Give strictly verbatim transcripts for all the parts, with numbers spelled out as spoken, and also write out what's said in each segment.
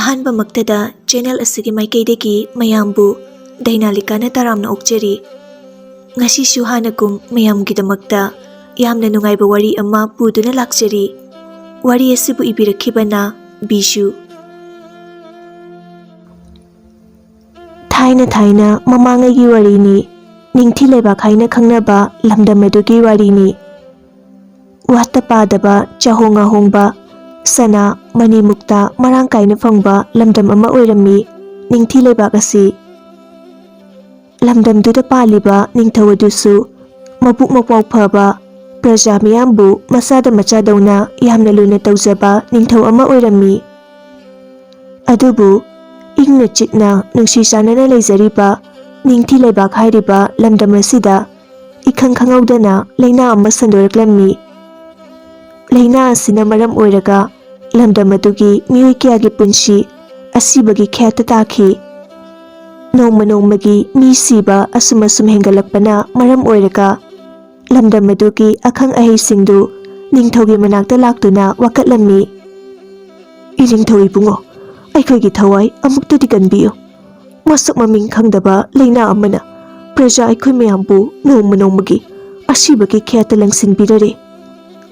ꯑꯍꯥꯟꯕꯃꯛꯇꯗ channel ꯑꯁꯤꯒꯤ ꯃꯥꯏꯀꯩꯗꯒꯤ ꯃꯌꯥꯝꯕꯨ ꯗꯥꯏꯅꯥꯂꯤꯀꯥꯅ ꯇꯔꯥꯝꯅ ꯑꯣꯛꯆꯔꯤ꯫ ꯉꯁꯤꯁꯨ ꯍꯥꯟꯅꯒꯨꯝ ꯃꯌꯥꯝꯒꯤꯗꯃꯛꯇ ꯌꯥꯝꯅ ꯅꯨꯡꯉꯥꯏꯕ ꯋꯥꯔꯤ ꯑꯃ ꯄꯨꯗꯨꯅ ꯂꯥꯛꯆꯔꯤ꯫ ꯋꯥꯔꯤ ꯑꯁꯤꯕꯨ ꯏꯕꯤꯔꯛꯈꯤꯕꯅ ꯕꯤꯖꯨ꯫ ꯊꯥꯏꯅ ꯊꯥꯏꯅ ꯃꯃꯥꯡꯉꯩꯒꯤ ꯋꯥꯔꯤꯅꯤ꯫ ꯅꯤꯡꯊꯤ ꯂꯩꯕꯥꯛ ꯍꯥꯏꯅ ꯈꯪꯅꯕ ꯂꯝꯗꯝ ꯑꯗꯨꯒꯤ ꯋꯥꯔꯤꯅꯤ꯫ ꯋꯥꯠꯇ ꯄꯥꯗꯕ, ꯆꯥꯍꯣꯡ ꯉꯥꯍꯣꯡꯕ, ꯁꯅꯥ, ꯃꯅꯤ ꯃꯨꯛꯇ ꯃꯔꯥꯡ ꯀꯥꯏꯅ ꯐꯪꯕ ꯂꯝꯗꯝ ꯑꯃ ꯑꯣꯏꯔꯝꯃꯤ ꯅꯤꯡꯊꯤ ꯂꯩꯕꯥꯛ ꯑꯁꯤ꯫ ꯂꯝꯗꯝꯗꯨꯗ ꯄꯥꯜꯂꯤꯕ ꯅꯤꯡꯊꯧ ꯑꯗꯨꯁꯨ ꯃꯕꯨꯛ ꯃꯄꯥꯎ ꯐꯕ, ꯄ꯭ꯔꯖꯥ ꯃꯤꯌꯥꯝꯕꯨ ꯃꯆꯥꯗ ꯃꯆꯥꯗꯧꯅ ꯌꯥꯝꯅ ꯂꯨꯅ ꯇꯧꯖꯕ ꯅꯤꯡꯊꯧ ꯑꯃ ꯑꯣꯏꯔꯝꯃꯤ꯫ ꯑꯗꯨꯕꯨ ꯏꯪꯅ ꯆꯤꯛꯅ ꯅꯨꯡꯁꯤ ꯆꯥꯟꯅꯅ ꯂꯩꯖꯔꯤꯕ ꯅꯤꯡꯊꯤ ꯂꯩꯕꯥꯛ ꯍꯥꯏꯔꯤꯕ ꯂꯝꯗꯝ ꯑꯁꯤꯗ ꯏꯈꯪ ꯈꯪꯍꯧꯗꯅ ꯂꯥꯏꯅꯥ ꯑꯃ ꯁꯟꯗꯣꯔꯛꯂꯝꯃꯤ꯫ ꯂꯥꯏꯅꯥ ꯑꯁꯤꯅ ꯃꯔꯝ ꯑꯣꯏꯔꯒ ꯂꯝꯗꯝ ꯑꯗꯨꯒꯤ ꯃꯤꯑꯣꯏ ꯀꯌꯥꯒꯤ ꯄꯨꯟꯁꯤ ꯑꯁꯤꯕꯒꯤ ꯈꯌꯥꯠꯇ ꯇꯥꯈꯤ꯫ ꯅꯣꯡꯃ ꯅꯣꯡꯃꯒꯤ ꯃꯤ ꯁꯤꯕ ꯑꯁꯨꯝ ꯑꯁꯨꯝ ꯍꯦꯟꯒꯠꯂꯛꯄꯅ ꯃꯔꯝ ꯑꯣꯏꯔꯒ ꯂꯝꯗꯝ ꯑꯗꯨꯒꯤ ꯑꯈꯪ ꯑꯍꯩꯁꯤꯡꯗꯨ ꯅꯤꯡꯊꯧꯒꯤ ꯃꯅꯥꯛꯇ ꯂꯥꯛꯇꯨꯅ ꯋꯥꯀꯠꯂꯝꯃꯤ꯫ "ꯏꯅꯤꯡꯊꯧ ꯏꯕꯨꯡꯉꯣ, ꯑꯩꯈꯣꯏꯒꯤ ꯊꯋꯥꯏ ꯑꯃꯨꯛꯇꯗꯤ ꯀꯟꯕꯤꯌꯨ꯫ ꯃꯁꯛ ꯃꯃꯤꯡ ꯈꯪꯗꯕ ꯂꯥꯏꯅꯥ ꯑꯃꯅ ꯄ꯭ꯔꯖꯥ ꯑꯩꯈꯣꯏ ꯃꯌꯥꯝꯕꯨ ꯅꯣꯡꯃ ꯅꯣꯡꯃꯒꯤ ꯑꯁꯤꯕꯒꯤ ꯈꯌꯥꯠꯇ ꯂꯪꯁꯤꯟꯕꯤꯔꯔꯦ꯫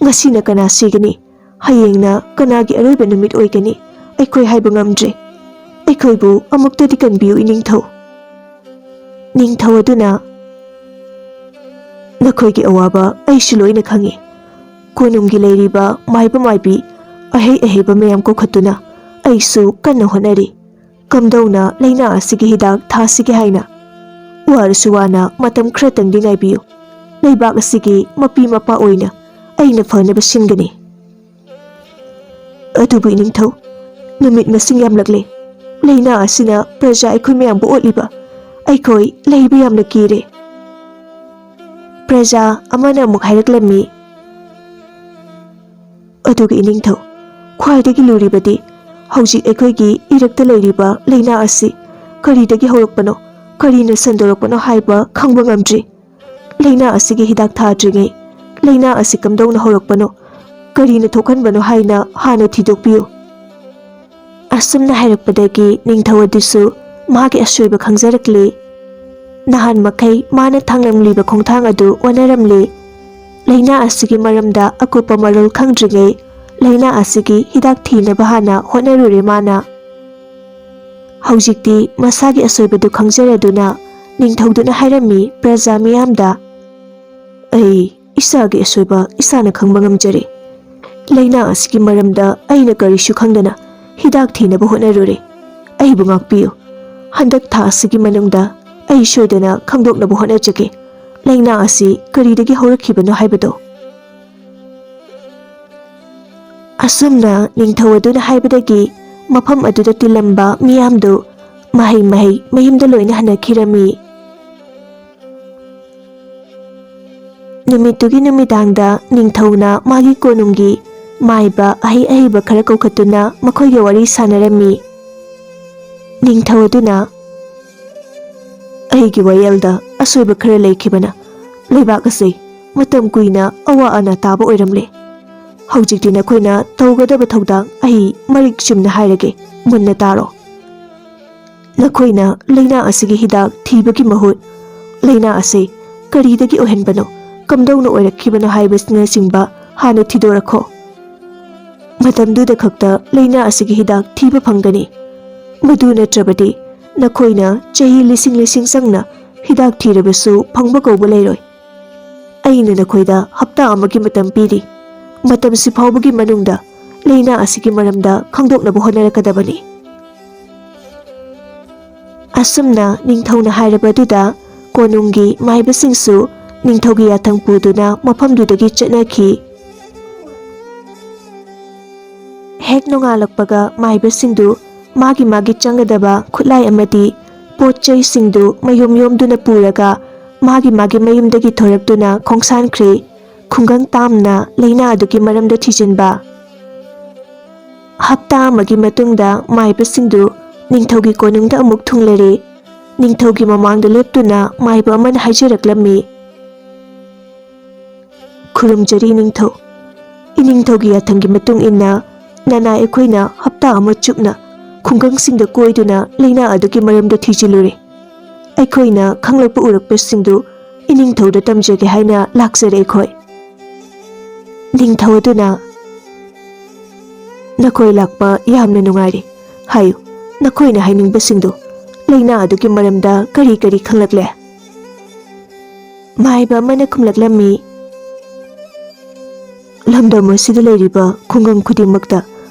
ꯉꯁꯤꯅ ꯀꯅꯥ ꯁꯤꯒꯅꯤ, ꯍꯌꯦꯡꯅ ꯀꯅꯥꯒꯤ ꯑꯔꯣꯏꯕ ꯅꯨꯃꯤꯠ ꯑꯣꯏꯒꯅꯤ, ꯑꯩꯈꯣꯏ ꯍꯥꯏꯕ ꯉꯝꯗ꯭ꯔꯦ꯫ ꯑꯩꯈꯣꯏꯕꯨ ꯑꯃꯨꯛꯇꯗꯤ ꯀꯟꯕꯤꯌꯨ ꯏꯅꯤꯡꯊꯧ꯫" ꯅꯤꯡꯊꯧ ꯑꯗꯨꯅ, "ꯅꯈꯣꯏꯒꯤ ꯑꯋꯥꯕ ꯑꯩꯁꯨ ꯂꯣꯏꯅ ꯈꯪꯏ꯫ ꯀꯣꯅꯨꯡꯒꯤ ꯂꯩꯔꯤꯕ ꯃꯥꯏꯕ ꯃꯥꯏꯕꯤ, ꯑꯍꯩ ꯑꯍꯩꯕ ꯃꯌꯥꯝ ꯀꯧꯈꯠꯇꯨꯅ ꯑꯩꯁꯨ ꯀꯟꯅ ꯍꯣꯠꯅꯔꯤ꯫ ꯀꯝꯗꯧꯅ ꯂꯥꯏꯅꯥ ꯑꯁꯤꯒꯤ ꯍꯤꯗꯥꯛ ꯊꯥꯁꯤꯒꯦ ꯍꯥꯏꯅ꯫ ꯋꯥꯔꯁꯨ ꯋꯥꯅ ꯃꯇꯝ ꯈꯔꯇꯪꯗꯤ ꯉꯥꯏꯕꯤꯌꯨ꯫ ꯂꯩꯕꯥꯛ ꯑꯁꯤꯒꯤ ꯃꯄꯤ ꯃꯄꯥ ꯑꯣꯏꯅ ꯑꯩꯅ ꯐꯅꯕ ꯁꯤꯟꯒꯅꯤ꯫" ꯑꯗꯨꯕꯨ ꯏꯅꯤꯡꯊꯧ, ꯅꯨꯃꯤꯠ ꯃꯁꯤꯡ ꯌꯥꯝꯂꯛꯂꯦ꯫ ꯂꯥꯏꯅꯥ ꯑꯁꯤꯅ ꯄ꯭ꯔꯖꯥ ꯑꯩꯈꯣꯏ ꯃꯌꯥꯝꯕꯨ ꯑꯣꯠꯂꯤꯕ꯫ ꯑꯩꯈꯣꯏ ꯂꯩꯕ ꯌꯥꯝꯅ ꯀꯤꯔꯦ꯫ ꯄ꯭ꯔꯖꯥ ꯑꯃꯅ ꯑꯃꯨꯛ ꯍꯥꯏꯔꯛꯂꯝꯃꯤ, "ꯑꯗꯨꯒ ꯏꯅꯤꯡꯊꯧ, ꯈ꯭ꯋꯥꯏꯗꯒꯤ ꯂꯨꯔꯤꯕꯗꯤ ꯍꯧꯖꯤꯛ ꯑꯩꯈꯣꯏꯒꯤ ꯏꯔꯛꯇ ꯂꯩꯔꯤꯕ ꯂꯥꯏꯅꯥ ꯑꯁꯤ ꯀꯔꯤꯗꯒꯤ ꯍꯧꯔꯛꯄꯅꯣ, ꯀꯔꯤꯅ ꯁꯟꯗꯣꯔꯛꯄꯅꯣ ꯍꯥꯏꯕ ꯈꯪꯕ ꯉꯝꯗ꯭ꯔꯤ꯫ ꯂꯥꯏꯅꯥ ꯑꯁꯤꯒꯤ ꯍꯤꯗꯥꯛ ꯊꯥꯗ꯭ꯔꯤꯉꯩ, ꯂꯥꯏꯅꯥ ꯑꯁꯤ ꯀꯝꯗꯧꯅ ꯍꯧꯔꯛꯄꯅꯣ, ꯀꯔꯤꯅ ꯊꯣꯛꯍꯟꯕꯅꯣ ꯍꯥꯏꯅ ꯍꯥꯟꯅ ꯊꯤꯗꯣꯛꯄꯤꯌꯨ꯫" ꯑꯁꯨꯝꯅ ꯍꯥꯏꯔꯛꯄꯗꯒꯤ ꯅꯤꯡꯊꯧ ꯑꯗꯨꯁꯨ ꯃꯥꯒꯤ ꯑꯁꯣꯏꯕ ꯈꯪꯖꯔꯛꯂꯦ꯫ ꯅꯍꯥꯟ ꯃꯈꯩ ꯃꯥꯅ ꯊꯥꯡꯂꯝꯂꯤꯕ ꯈꯣꯡꯊꯥꯡ ꯑꯗꯨ ꯑꯣꯟꯅꯔꯝꯂꯦ꯫ ꯂꯥꯏꯅꯥ ꯑꯁꯤꯒꯤ ꯃꯔꯝꯗ ꯑꯀꯨꯞꯄ ꯃꯔꯣꯜ ꯈꯪꯗ꯭ꯔꯤꯉꯩ ꯂꯥꯏꯅꯥ ꯑꯁꯤꯒꯤ ꯍꯤꯗꯥꯛ ꯊꯤꯅꯕ ꯍꯥꯟꯅ ꯍꯣꯠꯅꯔꯨꯔꯦ ꯃꯥꯅ꯫ ꯍꯧꯖꯤꯛꯇꯤ ꯃꯁꯥꯒꯤ ꯑꯁꯣꯏꯕꯗꯨ ꯈꯪꯖꯔꯗꯨꯅ ꯅꯤꯡꯊꯧꯗꯨꯅ ꯍꯥꯏꯔꯝꯃꯤ ꯄ꯭ꯔꯖꯥ ꯃꯤꯌꯥꯝꯗ, "ꯑꯩ ꯏꯁꯥꯒꯤ ꯑꯁꯣꯏꯕ ꯏꯁꯥꯅ ꯈꯪꯕ ꯉꯝꯖꯔꯦ꯫ ꯂꯥꯏꯅꯥ ꯑꯁꯤꯒꯤ ꯃꯔꯝꯗ ꯑꯩꯅ ꯀꯔꯤꯁꯨ ꯈꯪꯗꯅ ꯍꯤꯗꯥꯛ ꯊꯤꯅꯕ ꯍꯣꯠꯅꯔꯨꯔꯦ꯫ ꯑꯩꯕꯨ ꯉꯥꯛꯄꯤꯌꯨ꯫ ꯍꯟꯗꯛ ꯊꯥ ꯑꯁꯤꯒꯤ ꯃꯅꯨꯡꯗ ꯑꯩ ꯁꯣꯏꯗꯅ ꯈꯪꯗꯣꯛꯅꯕ ꯍꯣꯠꯅꯖꯒꯦ, ꯂꯥꯏꯅꯥ ꯑꯁꯤ ꯀꯔꯤꯗꯒꯤ ꯍꯧꯔꯛꯈꯤꯕꯅꯣ ꯍꯥꯏꯕꯗꯣ"꯫ ꯑꯁꯨꯝꯅ ꯅꯤꯡꯊꯧ ꯑꯗꯨꯅ ꯍꯥꯏꯕꯗꯒꯤ ꯃꯐꯝ ꯑꯗꯨꯗ ꯇꯤꯜꯂꯝꯕ ꯃꯤꯌꯥꯝꯗꯨ ꯃꯍꯩ ꯃꯍꯩ ꯃꯌꯨꯝꯗ ꯂꯣꯏꯅ ꯍꯟꯅꯈꯤꯔꯝꯃꯤ꯫ ꯅꯨꯃꯤꯠꯇꯨꯒꯤ ꯅꯨꯃꯤꯗꯥꯡꯗ ꯅꯤꯡꯊꯧꯅ ꯃꯥꯒꯤ ꯀꯣꯅꯨꯡꯒꯤ ꯃꯥꯏꯕ ꯑꯍꯩ ꯑꯍꯩꯕ ꯈꯔ ꯀꯧꯈꯠꯇꯨꯅ ꯃꯈꯣꯏꯒ ꯋꯥꯔꯤ ꯁꯥꯟꯅꯔꯝꯃꯤ꯫ ꯅꯤꯡꯊꯧ ꯑꯗꯨꯅ, "ꯑꯩꯒꯤ ꯋꯥꯌꯦꯜꯗ ꯑꯁꯣꯏꯕ ꯈꯔ ꯂꯩꯈꯤꯕꯅ ꯂꯩꯕꯥꯛ ꯑꯁꯤ ꯃꯇꯝ ꯀꯨꯏꯅ ꯑꯋꯥ ꯑꯅꯥ ꯇꯥꯕ ꯑꯣꯏꯔꯝꯂꯦ꯫ ꯍꯧꯖꯤꯛꯇꯤ ꯅꯈꯣꯏꯅ ꯇꯧꯒꯗꯕ ꯊꯧꯗꯥꯡ ꯑꯩ ꯃꯔꯤꯛ ꯆꯨꯝꯅ ꯍꯥꯏꯔꯒꯦ, ꯃꯨꯟꯅ ꯇꯥꯔꯣ꯫ ꯅꯈꯣꯏꯅ ꯂꯥꯏꯅꯥ ꯑꯁꯤꯒꯤ ꯍꯤꯗꯥꯛ ꯊꯤꯕꯒꯤ ꯃꯍꯨꯠ, ꯂꯥꯏꯅꯥ ꯑꯁꯤ ꯀꯔꯤꯗꯒꯤ ꯑꯣꯏꯍꯟꯕꯅꯣ, ꯀꯝꯗꯧꯅ ꯑꯣꯏꯔꯛꯈꯤꯕꯅꯣ ꯍꯥꯏꯕꯁꯤꯅꯆꯤꯡꯕ ꯍꯥꯟꯅ ꯊꯤꯗꯣꯔꯛꯈꯣ꯫ ꯃꯇꯝꯗꯨꯗ ꯈꯛꯇ ꯂꯥꯏꯅꯥ ꯑꯁꯤꯒꯤ ꯍꯤꯗꯥꯛ ꯊꯤꯕ ꯐꯪꯒꯅꯤ꯫ ꯃꯗꯨ ꯅꯠꯇ꯭ꯔꯕꯗꯤ ꯅꯈꯣꯏꯅ ꯆꯍꯤ ꯂꯤꯁꯤꯡ ꯂꯤꯁꯤꯡ ꯆꯪꯅ ꯍꯤꯗꯥꯛ ꯊꯤꯔꯕꯁꯨ ꯐꯪꯕ ꯀꯧꯕ ꯂꯩꯔꯣꯏ꯫ ꯑꯩꯅ ꯅꯈꯣꯏꯗ ꯍꯞꯇꯥ ꯑꯃꯒꯤ ꯃꯇꯝ ꯄꯤꯔꯤ꯫ ꯃꯇꯝꯁꯤ ꯐꯥꯎꯕꯒꯤ ꯃꯅꯨꯡꯗ ꯂꯥꯏꯅꯥ ꯑꯁꯤꯒꯤ ꯃꯔꯝꯗ ꯈꯪꯗꯣꯛꯅꯕ ꯍꯣꯠꯅꯔꯛꯀꯗꯕꯅꯤ"꯫ ꯑꯁꯨꯝꯅ ꯅꯤꯡꯊꯧꯅ ꯍꯥꯏꯔꯕꯗꯨꯗ ꯀꯣꯅꯨꯡꯒꯤ ꯃꯥꯏꯕꯁꯤꯡꯁꯨ ꯅꯤꯡꯊꯧꯒꯤ ꯌꯥꯊꯪ ꯄꯨꯗꯨꯅ ꯃꯐꯝꯗꯨꯗꯒꯤ ꯆꯠꯅꯈꯤ꯫ ꯍꯦꯛ ꯅꯣꯡꯉꯥꯜꯂꯛꯄꯒ ꯃꯥꯏꯕꯁꯤꯡꯗꯨ ꯃꯥꯒꯤ ꯃꯥꯒꯤ ꯆꯪꯒꯗꯕ ꯈꯨꯠꯂꯥꯏ ꯑꯃꯗꯤ ꯄꯣꯠ ꯆꯩꯁꯤꯡꯗꯨ ꯃꯌꯨꯝ ꯌꯣꯝꯗꯨꯅ ꯄꯨꯔꯒ ꯃꯥꯒꯤ ꯃꯥꯒꯤ ꯃꯌꯨꯝꯗꯒꯤ ꯊꯣꯔꯛꯇꯨꯅ ꯈꯣꯡꯁꯥꯟꯈ꯭ꯔꯦ꯫ ꯈꯨꯡꯒꯪ ꯇꯥꯝꯅ ꯂꯥꯏꯅꯥ ꯑꯗꯨꯒꯤ ꯃꯔꯝꯗ ꯊꯤꯖꯤꯟꯕ꯫ ꯍꯞꯇꯥ ꯑꯃꯒꯤ ꯃꯇꯨꯡꯗ ꯃꯥꯏꯕꯁꯤꯡꯗꯨ ꯅꯤꯡꯊꯧꯒꯤ ꯀꯣꯅꯨꯡꯗ ꯑꯃꯨꯛ ꯊꯨꯡꯂꯔꯦ꯫ ꯅꯤꯡꯊꯧꯒꯤ ꯃꯃꯥꯡꯗ ꯂꯦꯞꯇꯨꯅ ꯃꯥꯏꯕ ꯑꯃꯅ ꯍꯥꯏꯖꯔꯛꯂꯝꯃꯤ, "ꯈꯨꯔꯨꯝꯖꯔꯤ ꯅꯤꯡꯊꯧ꯫ ꯏꯅꯤꯡꯊꯧꯒꯤ ꯌꯥꯊꯪꯒꯤ ꯃꯇꯨꯡ ꯏꯟꯅ ꯅꯅꯥꯏ ꯑꯩꯈꯣꯏꯅ ꯍꯞꯇꯥ ꯑꯃ ꯆꯨꯞꯅ ꯈꯨꯡꯒꯪꯁꯤꯡꯗ ꯀꯣꯏꯗꯨꯅ ꯂꯥꯏꯅꯥ ꯑꯗꯨꯒꯤ ꯃꯔꯝꯗ ꯊꯤꯖꯤꯜꯂꯨꯔꯦ꯫ ꯑꯩꯈꯣꯏꯅ ꯈꯪꯂꯛꯄ ꯎꯔꯛꯄꯁꯤꯡꯗꯨ ꯏꯅꯤꯡꯊꯧꯗ ꯇꯝꯖꯒꯦ ꯍꯥꯏꯅ ꯂꯥꯛꯆꯔꯦ ꯑꯩꯈꯣꯏ꯫ ꯅꯤꯡꯊꯧ ꯑꯗꯨꯅ, "ꯅꯈꯣꯏ ꯂꯥꯛꯄ ꯌꯥꯝꯅ ꯅꯨꯡꯉꯥꯏꯔꯦ꯫ ꯍꯥꯏꯌꯨ, ꯅꯈꯣꯏꯅ ꯍꯥꯏꯅꯤꯡꯕꯁꯤꯡꯗꯨ꯫ ꯂꯥꯏꯅꯥ ꯑꯗꯨꯒꯤ ꯃꯔꯝꯗ ꯀꯔꯤ ꯀꯔꯤ ꯈꯪꯂꯛꯂꯦ?" ꯃꯥꯏꯕ ꯑꯃꯅ ꯈꯨꯝꯂꯛꯂꯝꯃꯤ, "ꯂꯝꯗꯝ ꯑꯁꯤꯗ ꯂꯩꯔꯤꯕ ꯈꯨꯡꯒꯪ ꯈꯨꯗꯤꯡꯃꯛꯇ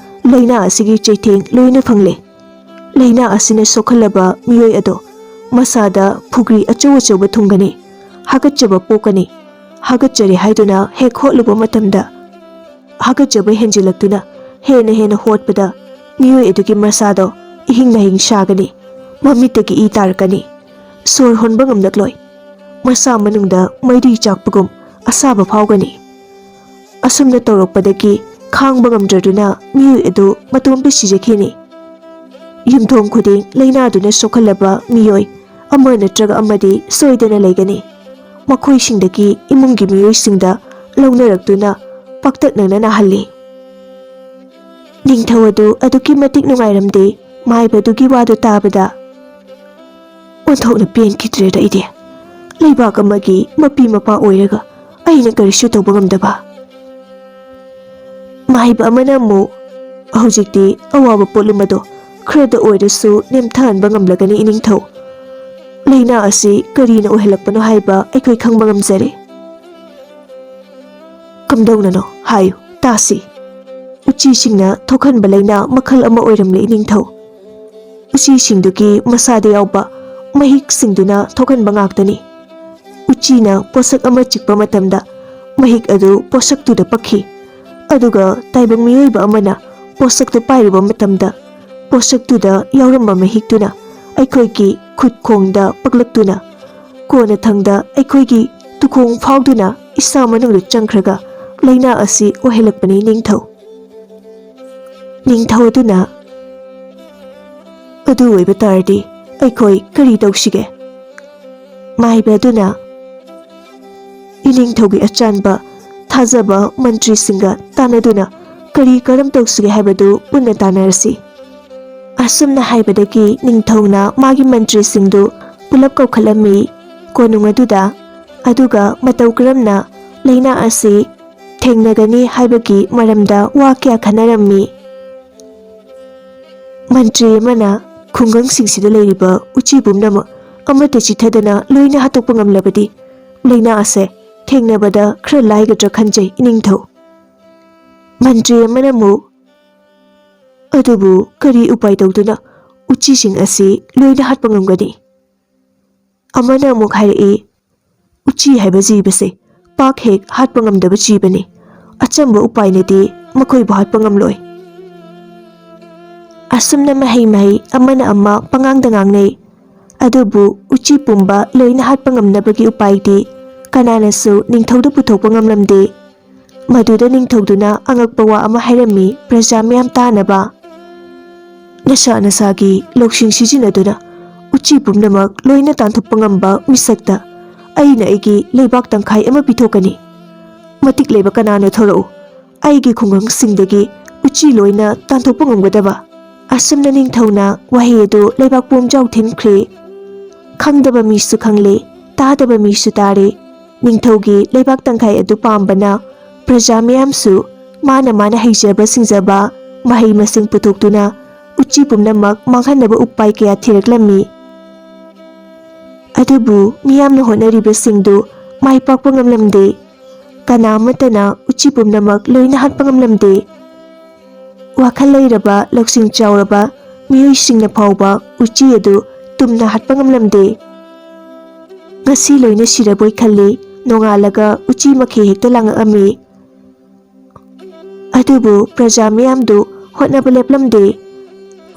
ꯂꯥꯏꯅꯥ ꯑꯁꯤꯒꯤ ꯆꯩꯊꯦꯡ ꯂꯣꯏꯅ ꯐꯪꯂꯦ꯫ ꯂꯥꯏꯅꯥ ꯑꯁꯤꯅ ꯁꯣꯛꯍꯜꯂꯕ ꯃꯤꯑꯣꯏ ꯑꯗꯣ ꯃꯁꯥꯗ ꯐꯨꯒ꯭ꯔꯤ ꯑꯆꯧ ꯑꯆꯧꯕ ꯊꯨꯡꯒꯅꯤ, ꯍꯥꯒꯠꯆꯕ ꯄꯣꯛꯀꯅꯤ, ꯍꯥꯒꯠꯆꯔꯦ ꯍꯥꯏꯗꯨꯅ ꯍꯦꯛ ꯍꯣꯠꯂꯨꯕ ꯃꯇꯝꯗ ꯍꯥꯒꯠꯆꯕ ꯍꯦꯟꯖꯤꯜꯂꯛꯇꯨꯅ ꯍꯦꯟꯅ ꯍꯦꯟꯅ ꯍꯣꯠꯄꯗ ꯃꯤꯑꯣꯏ ꯑꯗꯨꯒꯤ ꯃꯁꯥꯗꯣ ꯏꯍꯤꯡ ꯅꯥꯍꯤꯡ ꯁꯥꯒꯅꯤ, ꯃꯃꯤꯠꯇꯒꯤ ꯏ ꯇꯥꯔꯛꯀꯅꯤ, ꯁꯣꯔ ꯍꯣꯟꯕ ꯉꯝꯂꯛꯂꯣꯏ, ꯃꯁꯥ ꯃꯅꯨꯡꯗ ꯃꯩꯔꯤ ꯆꯥꯛꯄꯒꯨꯝ ꯑꯁꯥꯕ ꯐꯥꯎꯒꯅꯤ꯫ ꯑꯁꯨꯝꯅ ꯇꯧꯔꯛꯄꯗꯒꯤ ꯈꯥꯡꯕ ꯉꯝꯗ꯭ꯔꯗꯨꯅ ꯃꯤꯑꯣꯏ ꯑꯗꯨ ꯃꯇꯣꯝꯇ ꯁꯤꯖꯈꯤꯅꯤ꯫ ꯌꯨꯝꯊꯣꯡ ꯈꯨꯗꯤꯡ ꯂꯥꯏꯅꯥꯗꯨꯅ ꯁꯣꯛꯍꯜꯂꯕ ꯃꯤꯑꯣꯏ ꯑꯃ ꯅꯠꯇ꯭ꯔꯒ ꯑꯃꯗꯤ ꯁꯣꯏꯗꯅ ꯂꯩꯒꯅꯤ꯫ ꯃꯈꯣꯏꯁꯤꯡꯗꯒꯤ ꯏꯃꯨꯡꯒꯤ ꯃꯤꯑꯣꯏꯁꯤꯡꯗ ꯂꯧꯅꯔꯛꯇꯨꯅ ꯄꯥꯛꯇꯛꯅꯅ ꯅꯥꯍꯜꯂꯤ꯫" ꯅꯤꯡꯊꯧ ꯑꯗꯨ ꯑꯗꯨꯛꯀꯤ ꯃꯇꯤꯛ ꯅꯨꯡꯉꯥꯏꯔꯝꯗꯦ ꯃꯥꯏꯕꯗꯨꯒꯤ ꯋꯥꯗꯨ ꯇꯥꯕꯗ꯫ "ꯑꯣꯟꯊꯣꯛꯅ ꯄꯦꯟꯈꯤꯗ꯭ꯔꯦꯗ ꯑꯩꯗꯤ꯫ ꯂꯩꯕꯥꯛ ꯑꯃꯒꯤ ꯃꯄꯤ ꯃꯄꯥ ꯑꯣꯏꯔꯒ ꯑꯩꯅ ꯀꯔꯤꯁꯨ ꯇꯧꯕ ꯉꯝꯗꯕ꯫" ꯃꯥꯏꯕ ꯑꯃꯅ ꯑꯃꯨꯛ, "ꯍꯧꯖꯤꯛꯇꯤ ꯑꯋꯥꯕ ꯄꯣꯠꯂꯨꯝ ꯑꯗꯣ ꯈꯔꯗ ꯑꯣꯏꯔꯁꯨ ꯅꯦꯝꯊꯍꯟꯕ ꯉꯝꯂꯒꯅꯤ ꯏꯅꯤꯡꯊꯧ꯫ ꯂꯥꯏꯅꯥ ꯑꯁꯤ ꯀꯔꯤꯅ ꯑꯣꯏꯍꯜꯂꯛꯄꯅꯣ ꯍꯥꯏꯕ ꯑꯩꯈꯣꯏ ꯈꯪꯕ ꯉꯝꯖꯔꯦ꯫" "ꯀꯝꯗꯧꯅꯅꯣ ꯍꯥꯏꯌꯨ ꯇꯥꯁꯤ꯫" "ꯎꯆꯤꯁꯤꯡꯅ ꯊꯣꯛꯍꯟꯕ ꯂꯥꯏꯅꯥ ꯃꯈꯜ ꯑꯃ ꯑꯣꯏꯔꯝꯂꯦ ꯏꯅꯤꯡꯊꯧ꯫ ꯎꯆꯤꯁꯤꯡꯗꯨꯒꯤ ꯃꯁꯥꯗ ꯌꯥꯎꯕ ꯃꯍꯤꯛꯁꯤꯡꯗꯨꯅ ꯊꯣꯛꯍꯟꯕ ꯉꯥꯛꯇꯅꯤ꯫ ꯎꯆꯤꯅ ꯄꯣꯠꯁꯛ ꯑꯃ ꯆꯤꯛꯄ ꯃꯇꯝꯗ ꯃꯍꯤꯛ ꯑꯗꯨ ꯄꯣꯠꯁꯛꯇꯨꯗ ꯄꯛꯈꯤ, ꯑꯗꯨꯒ ꯇꯥꯏꯕꯪ ꯃꯤꯑꯣꯏꯕ ꯑꯃꯅ ꯄꯣꯠꯁꯛꯇꯨ ꯄꯥꯏꯔꯨꯕ ꯃꯇꯝꯗ ꯄꯣꯠꯁꯛꯇꯨꯗ ꯌꯥꯎꯔꯝꯕ ꯃꯍꯤꯛꯇꯨꯅ ꯑꯩꯈꯣꯏꯒꯤ ꯈꯨꯠ ꯈꯣꯡꯗ ꯄꯛꯂꯛꯇꯨꯅ ꯀꯣꯟꯅꯊꯪꯗ ꯑꯩꯈꯣꯏꯒꯤ ꯇꯨꯈꯣꯡ ꯐꯥꯎꯗꯨꯅ ꯏꯁꯥ ꯃꯅꯨꯡꯗ ꯆꯪꯈ꯭ꯔꯒ ꯂꯥꯏꯅꯥ ꯑꯁꯤ ꯑꯣꯏꯍꯜꯂꯛꯄꯅꯤ ꯅꯤꯡꯊꯧ꯫" ꯅꯤꯡꯊꯧ ꯑꯗꯨꯅ, "ꯑꯗꯨ ꯑꯣꯏꯕ ꯇꯥꯔꯗꯤ ꯑꯩꯈꯣꯏ ꯀꯔꯤ ꯇꯧꯁꯤꯒꯦ?" ꯃꯥꯏꯕ ꯑꯗꯨꯅ, "ꯏꯅꯤꯡꯊꯧꯒꯤ ꯑꯆꯥꯟꯕ ꯊꯥꯖꯕ ꯃꯟꯇ꯭ꯔꯤꯁꯤꯡꯒ ꯇꯥꯟꯅꯗꯨꯅ ꯀꯔꯤ ꯀꯔꯝ ꯇꯧꯁꯤꯒꯦ ꯍꯥꯏꯕꯗꯨ ꯄꯨꯟꯅ ꯇꯥꯟꯅꯔꯁꯤ꯫ ꯑꯁꯨꯝꯅ ꯍꯥꯏꯕꯗꯒꯤ ꯅꯤꯡꯊꯧꯅ ꯃꯥꯒꯤ ꯃꯟꯇ꯭ꯔꯤꯁꯤꯡꯗꯨ ꯄꯨꯂꯞ ꯀꯧꯈꯠꯂꯝꯃꯤ ꯀꯣꯅꯨꯡ ꯑꯗꯨꯗ꯫ ꯑꯗꯨꯒ ꯃꯇꯧ ꯀꯔꯝꯅ ꯂꯥꯏꯅꯥ ꯑꯁꯤ ꯊꯦꯡꯅꯒꯅꯤ ꯍꯥꯏꯕꯒꯤ ꯃꯔꯝꯗ ꯋꯥ ꯀꯌꯥ ꯈꯟꯅꯔꯝꯃꯤ꯫ ꯃꯟꯇ꯭ꯔꯤ ꯑꯃꯅ, "ꯈꯨꯡꯒꯪꯁꯤꯡꯁꯤꯗ ꯂꯩꯔꯤꯕ ꯎꯆꯤ ꯄꯨꯝꯅꯃꯛ ꯑꯃꯠꯇ ꯆꯤꯠꯊꯗꯅ ꯂꯣꯏꯅ ꯍꯥꯠꯇꯣꯛꯄ ꯉꯝꯂꯕꯗꯤ ꯂꯥꯏꯅꯥ ꯑꯁꯦ ꯊꯦꯡꯅꯕꯗ ꯈꯔ ꯂꯥꯏꯒꯗ꯭ꯔꯥ ꯈꯟꯖꯩ, ꯏꯅꯤꯡꯊꯧ꯫" ꯃꯟꯇ꯭ꯔꯤ ꯑꯃꯅ ꯑꯃꯨꯛ, "ꯑꯗꯨꯕꯨ ꯀꯔꯤ ꯎꯄꯥꯏ ꯇꯧꯗꯨꯅ ꯎꯆꯤꯁꯤꯡ ꯑꯁꯤ ꯂꯣꯏꯅ ꯍꯥꯠꯄ ꯉꯝꯒꯅꯤ?" ꯑꯃꯅ ꯑꯃꯨꯛ ꯍꯥꯏꯔꯛꯏ, "ꯎꯆꯤ ꯍꯥꯏꯕ ꯖꯤꯕꯁꯦ ꯄꯥꯛ ꯍꯦꯛ ꯍꯥꯠꯄ ꯉꯝꯗꯕ ꯖꯤꯕꯅꯤ꯫ ꯑꯆꯝꯕ ꯎꯄꯥꯏꯅꯗꯤ ꯃꯈꯣꯏꯕꯨ ꯍꯥꯠꯄ ꯉꯝꯂꯣꯏ꯫" ꯑꯁꯨꯝꯅ ꯃꯍꯩ ꯃꯍꯩ ꯑꯃꯅ ꯑꯃ ꯄꯉꯥꯡꯗ ꯉꯥꯡꯅꯩ꯫ ꯑꯗꯨꯕꯨ ꯎꯆꯤ ꯄꯨꯝꯕ ꯂꯣꯏꯅ ꯍꯥꯠꯄ ꯉꯝꯅꯕꯒꯤ ꯎꯄꯥꯏꯗꯤ ꯀꯅꯥꯅꯁꯨ ꯅꯤꯡꯊꯧꯗ ꯄꯨꯊꯣꯛꯄ ꯉꯝꯂꯝꯗꯦ꯫ ꯃꯗꯨꯗ ꯅꯤꯡꯊꯧꯗꯨꯅ ꯑꯉꯛꯄ ꯋꯥ ꯑꯃ ꯍꯥꯏꯔꯝꯃꯤ ꯄ꯭ꯔꯖꯥ ꯃꯤꯌꯥꯝ ꯇꯥꯅꯕ꯫ "ꯅꯁꯥ ꯅꯁꯥꯒꯤ ꯂꯧꯁꯤꯡ ꯁꯤꯖꯤꯟꯅꯗꯨꯅ ꯎꯆꯤ ꯄꯨꯝꯅꯃꯛ ꯂꯣꯏꯅ ꯇꯥꯟꯊꯣꯛꯄ ꯉꯝꯕ ꯃꯤꯁꯛꯇ ꯑꯩꯅ ꯑꯩꯒꯤ ꯂꯩꯕꯥꯛ ꯇꯪꯈꯥꯏ ꯑꯃ ꯄꯤꯊꯣꯛꯀꯅꯤ꯫ ꯃꯇꯤꯛ ꯂꯩꯕ ꯀꯅꯥꯅꯣ ꯊꯣꯔꯛꯎ, ꯑꯩꯒꯤ ꯈꯨꯡꯒꯪꯁꯤꯡꯗꯒꯤ ꯎꯆꯤ ꯂꯣꯏꯅ ꯇꯥꯟꯊꯣꯛꯄ ꯉꯝꯒꯗꯕ꯫" ꯑꯁꯨꯝꯅ ꯅꯤꯡꯊꯧꯅ ꯋꯥꯍꯩ ꯑꯗꯨ ꯂꯩꯕꯥꯛ ꯄꯣꯝꯖꯥꯎ ꯊꯤꯟꯈ꯭ꯔꯦ꯫ ꯈꯪꯗꯕ ꯃꯤꯁꯨ ꯈꯪꯂꯦ, ꯇꯥꯗꯕ ꯃꯤꯁꯨ ꯇꯥꯔꯦ꯫ ꯅꯤꯡꯊꯧꯒꯤ ꯂꯩꯕꯥꯛ ꯇꯪꯈꯥꯏ ꯑꯗꯨ ꯄꯥꯝꯕꯅ ꯄ꯭ꯔꯖꯥ ꯃꯤꯌꯥꯝꯁꯨ ꯃꯥꯅ ꯃꯥꯅ ꯍꯩꯖꯕ ꯁꯤꯡꯖꯕ ꯃꯍꯩ ꯃꯁꯤꯡ ꯄꯨꯊꯣꯛꯇꯨꯅ ꯎꯆꯤ ꯄꯨꯝꯅꯃꯛ ꯃꯥꯡꯍꯟꯅꯕ ꯎꯄꯥꯏ ꯀꯌꯥ ꯊꯤꯔꯛꯂꯝꯃꯤ꯫ ꯑꯗꯨꯕꯨ ꯃꯤꯌꯥꯝꯅ ꯍꯣꯠꯅꯔꯤꯕꯁꯤꯡꯗꯨ ꯃꯥꯏ ꯄꯥꯛꯄ ꯉꯝꯂꯝꯗꯦ꯫ ꯀꯅꯥ ꯑꯃꯠꯇꯅ ꯎꯆꯤ ꯄꯨꯝꯅꯃꯛ ꯂꯣꯏꯅ ꯍꯥꯠꯄ ꯉꯝꯂꯝꯗꯦ꯫ ꯋꯥꯈꯜ ꯂꯩꯔꯕ, ꯂꯧꯁꯤꯡ ꯆꯥꯎꯔꯕ ꯃꯤꯑꯣꯏꯁꯤꯡꯅ ꯐꯥꯎꯕ ꯎꯆꯤ ꯑꯗꯨ ꯇꯨꯝꯅ ꯍꯥꯠꯄ ꯉꯝꯂꯝꯗꯦ꯫ "ꯉꯁꯤ ꯂꯣꯏꯅ ꯁꯤꯔꯕꯣꯏ ꯈꯜꯂꯤ, ꯅꯣꯡꯉꯥꯜꯂꯒ ꯎꯆꯤ ꯃꯈꯩ ꯍꯦꯛꯇ ꯂꯥꯡꯉꯛꯑꯝꯃꯤ꯫" ꯑꯗꯨꯕꯨ ꯄ꯭ꯔꯖꯥ ꯃꯤꯌꯥꯝꯗꯨ ꯍꯣꯠꯅꯕ ꯂꯦꯞꯂꯝꯗꯦ꯫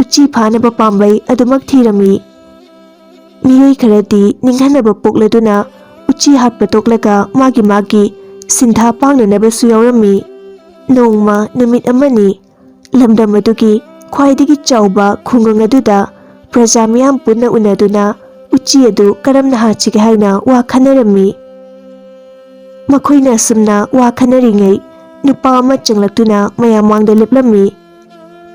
ꯎꯆꯤ ꯐꯥꯅꯕ ꯄꯥꯝꯕꯩ ꯑꯗꯨꯃꯛ ꯊꯤꯔꯝꯃꯤ꯫ ꯃꯤꯑꯣꯏ ꯈꯔꯗꯤ ꯅꯤꯡꯍꯟꯅꯕ ꯄꯣꯛꯂꯗꯨꯅ ꯎꯆꯤ ꯍꯥꯠꯄ ꯇꯣꯛꯂꯒ ꯃꯥꯒꯤ ꯃꯥꯒꯤ ꯁꯤꯟꯊꯥ ꯄꯥꯡꯅꯅꯕꯁꯨ ꯌꯥꯎꯔꯝꯃꯤ꯫ ꯅꯣꯡꯃ ꯅꯨꯃꯤꯠ ꯑꯃꯅꯤ, ꯂꯝꯗꯝ ꯑꯗꯨꯒꯤ ꯈ꯭ꯋꯥꯏꯗꯒꯤ ꯆꯥꯎꯕ ꯈꯨꯡꯒꯪ ꯑꯗꯨꯗ ꯄ꯭ꯔꯖꯥ ꯃꯤꯌꯥꯝ ꯄꯨꯟꯅ ꯎꯅꯗꯨꯅ ꯎꯆꯤ ꯑꯗꯨ ꯀꯔꯝꯅ ꯍꯥꯠꯁꯤꯒꯦ ꯍꯥꯏꯅ ꯋꯥ ꯈꯟꯅꯔꯝꯃꯤ꯫ ꯃꯈꯣꯏꯅ ꯑꯁꯨꯝꯅ ꯋꯥ ꯈꯟꯅꯔꯤꯉꯩ ꯅꯨꯄꯥ ꯑꯃ ꯆꯪꯂꯛꯇꯨꯅ ꯃꯌꯥꯝ ꯃꯥꯡꯗ ꯂꯦꯞꯂꯝꯃꯤ꯫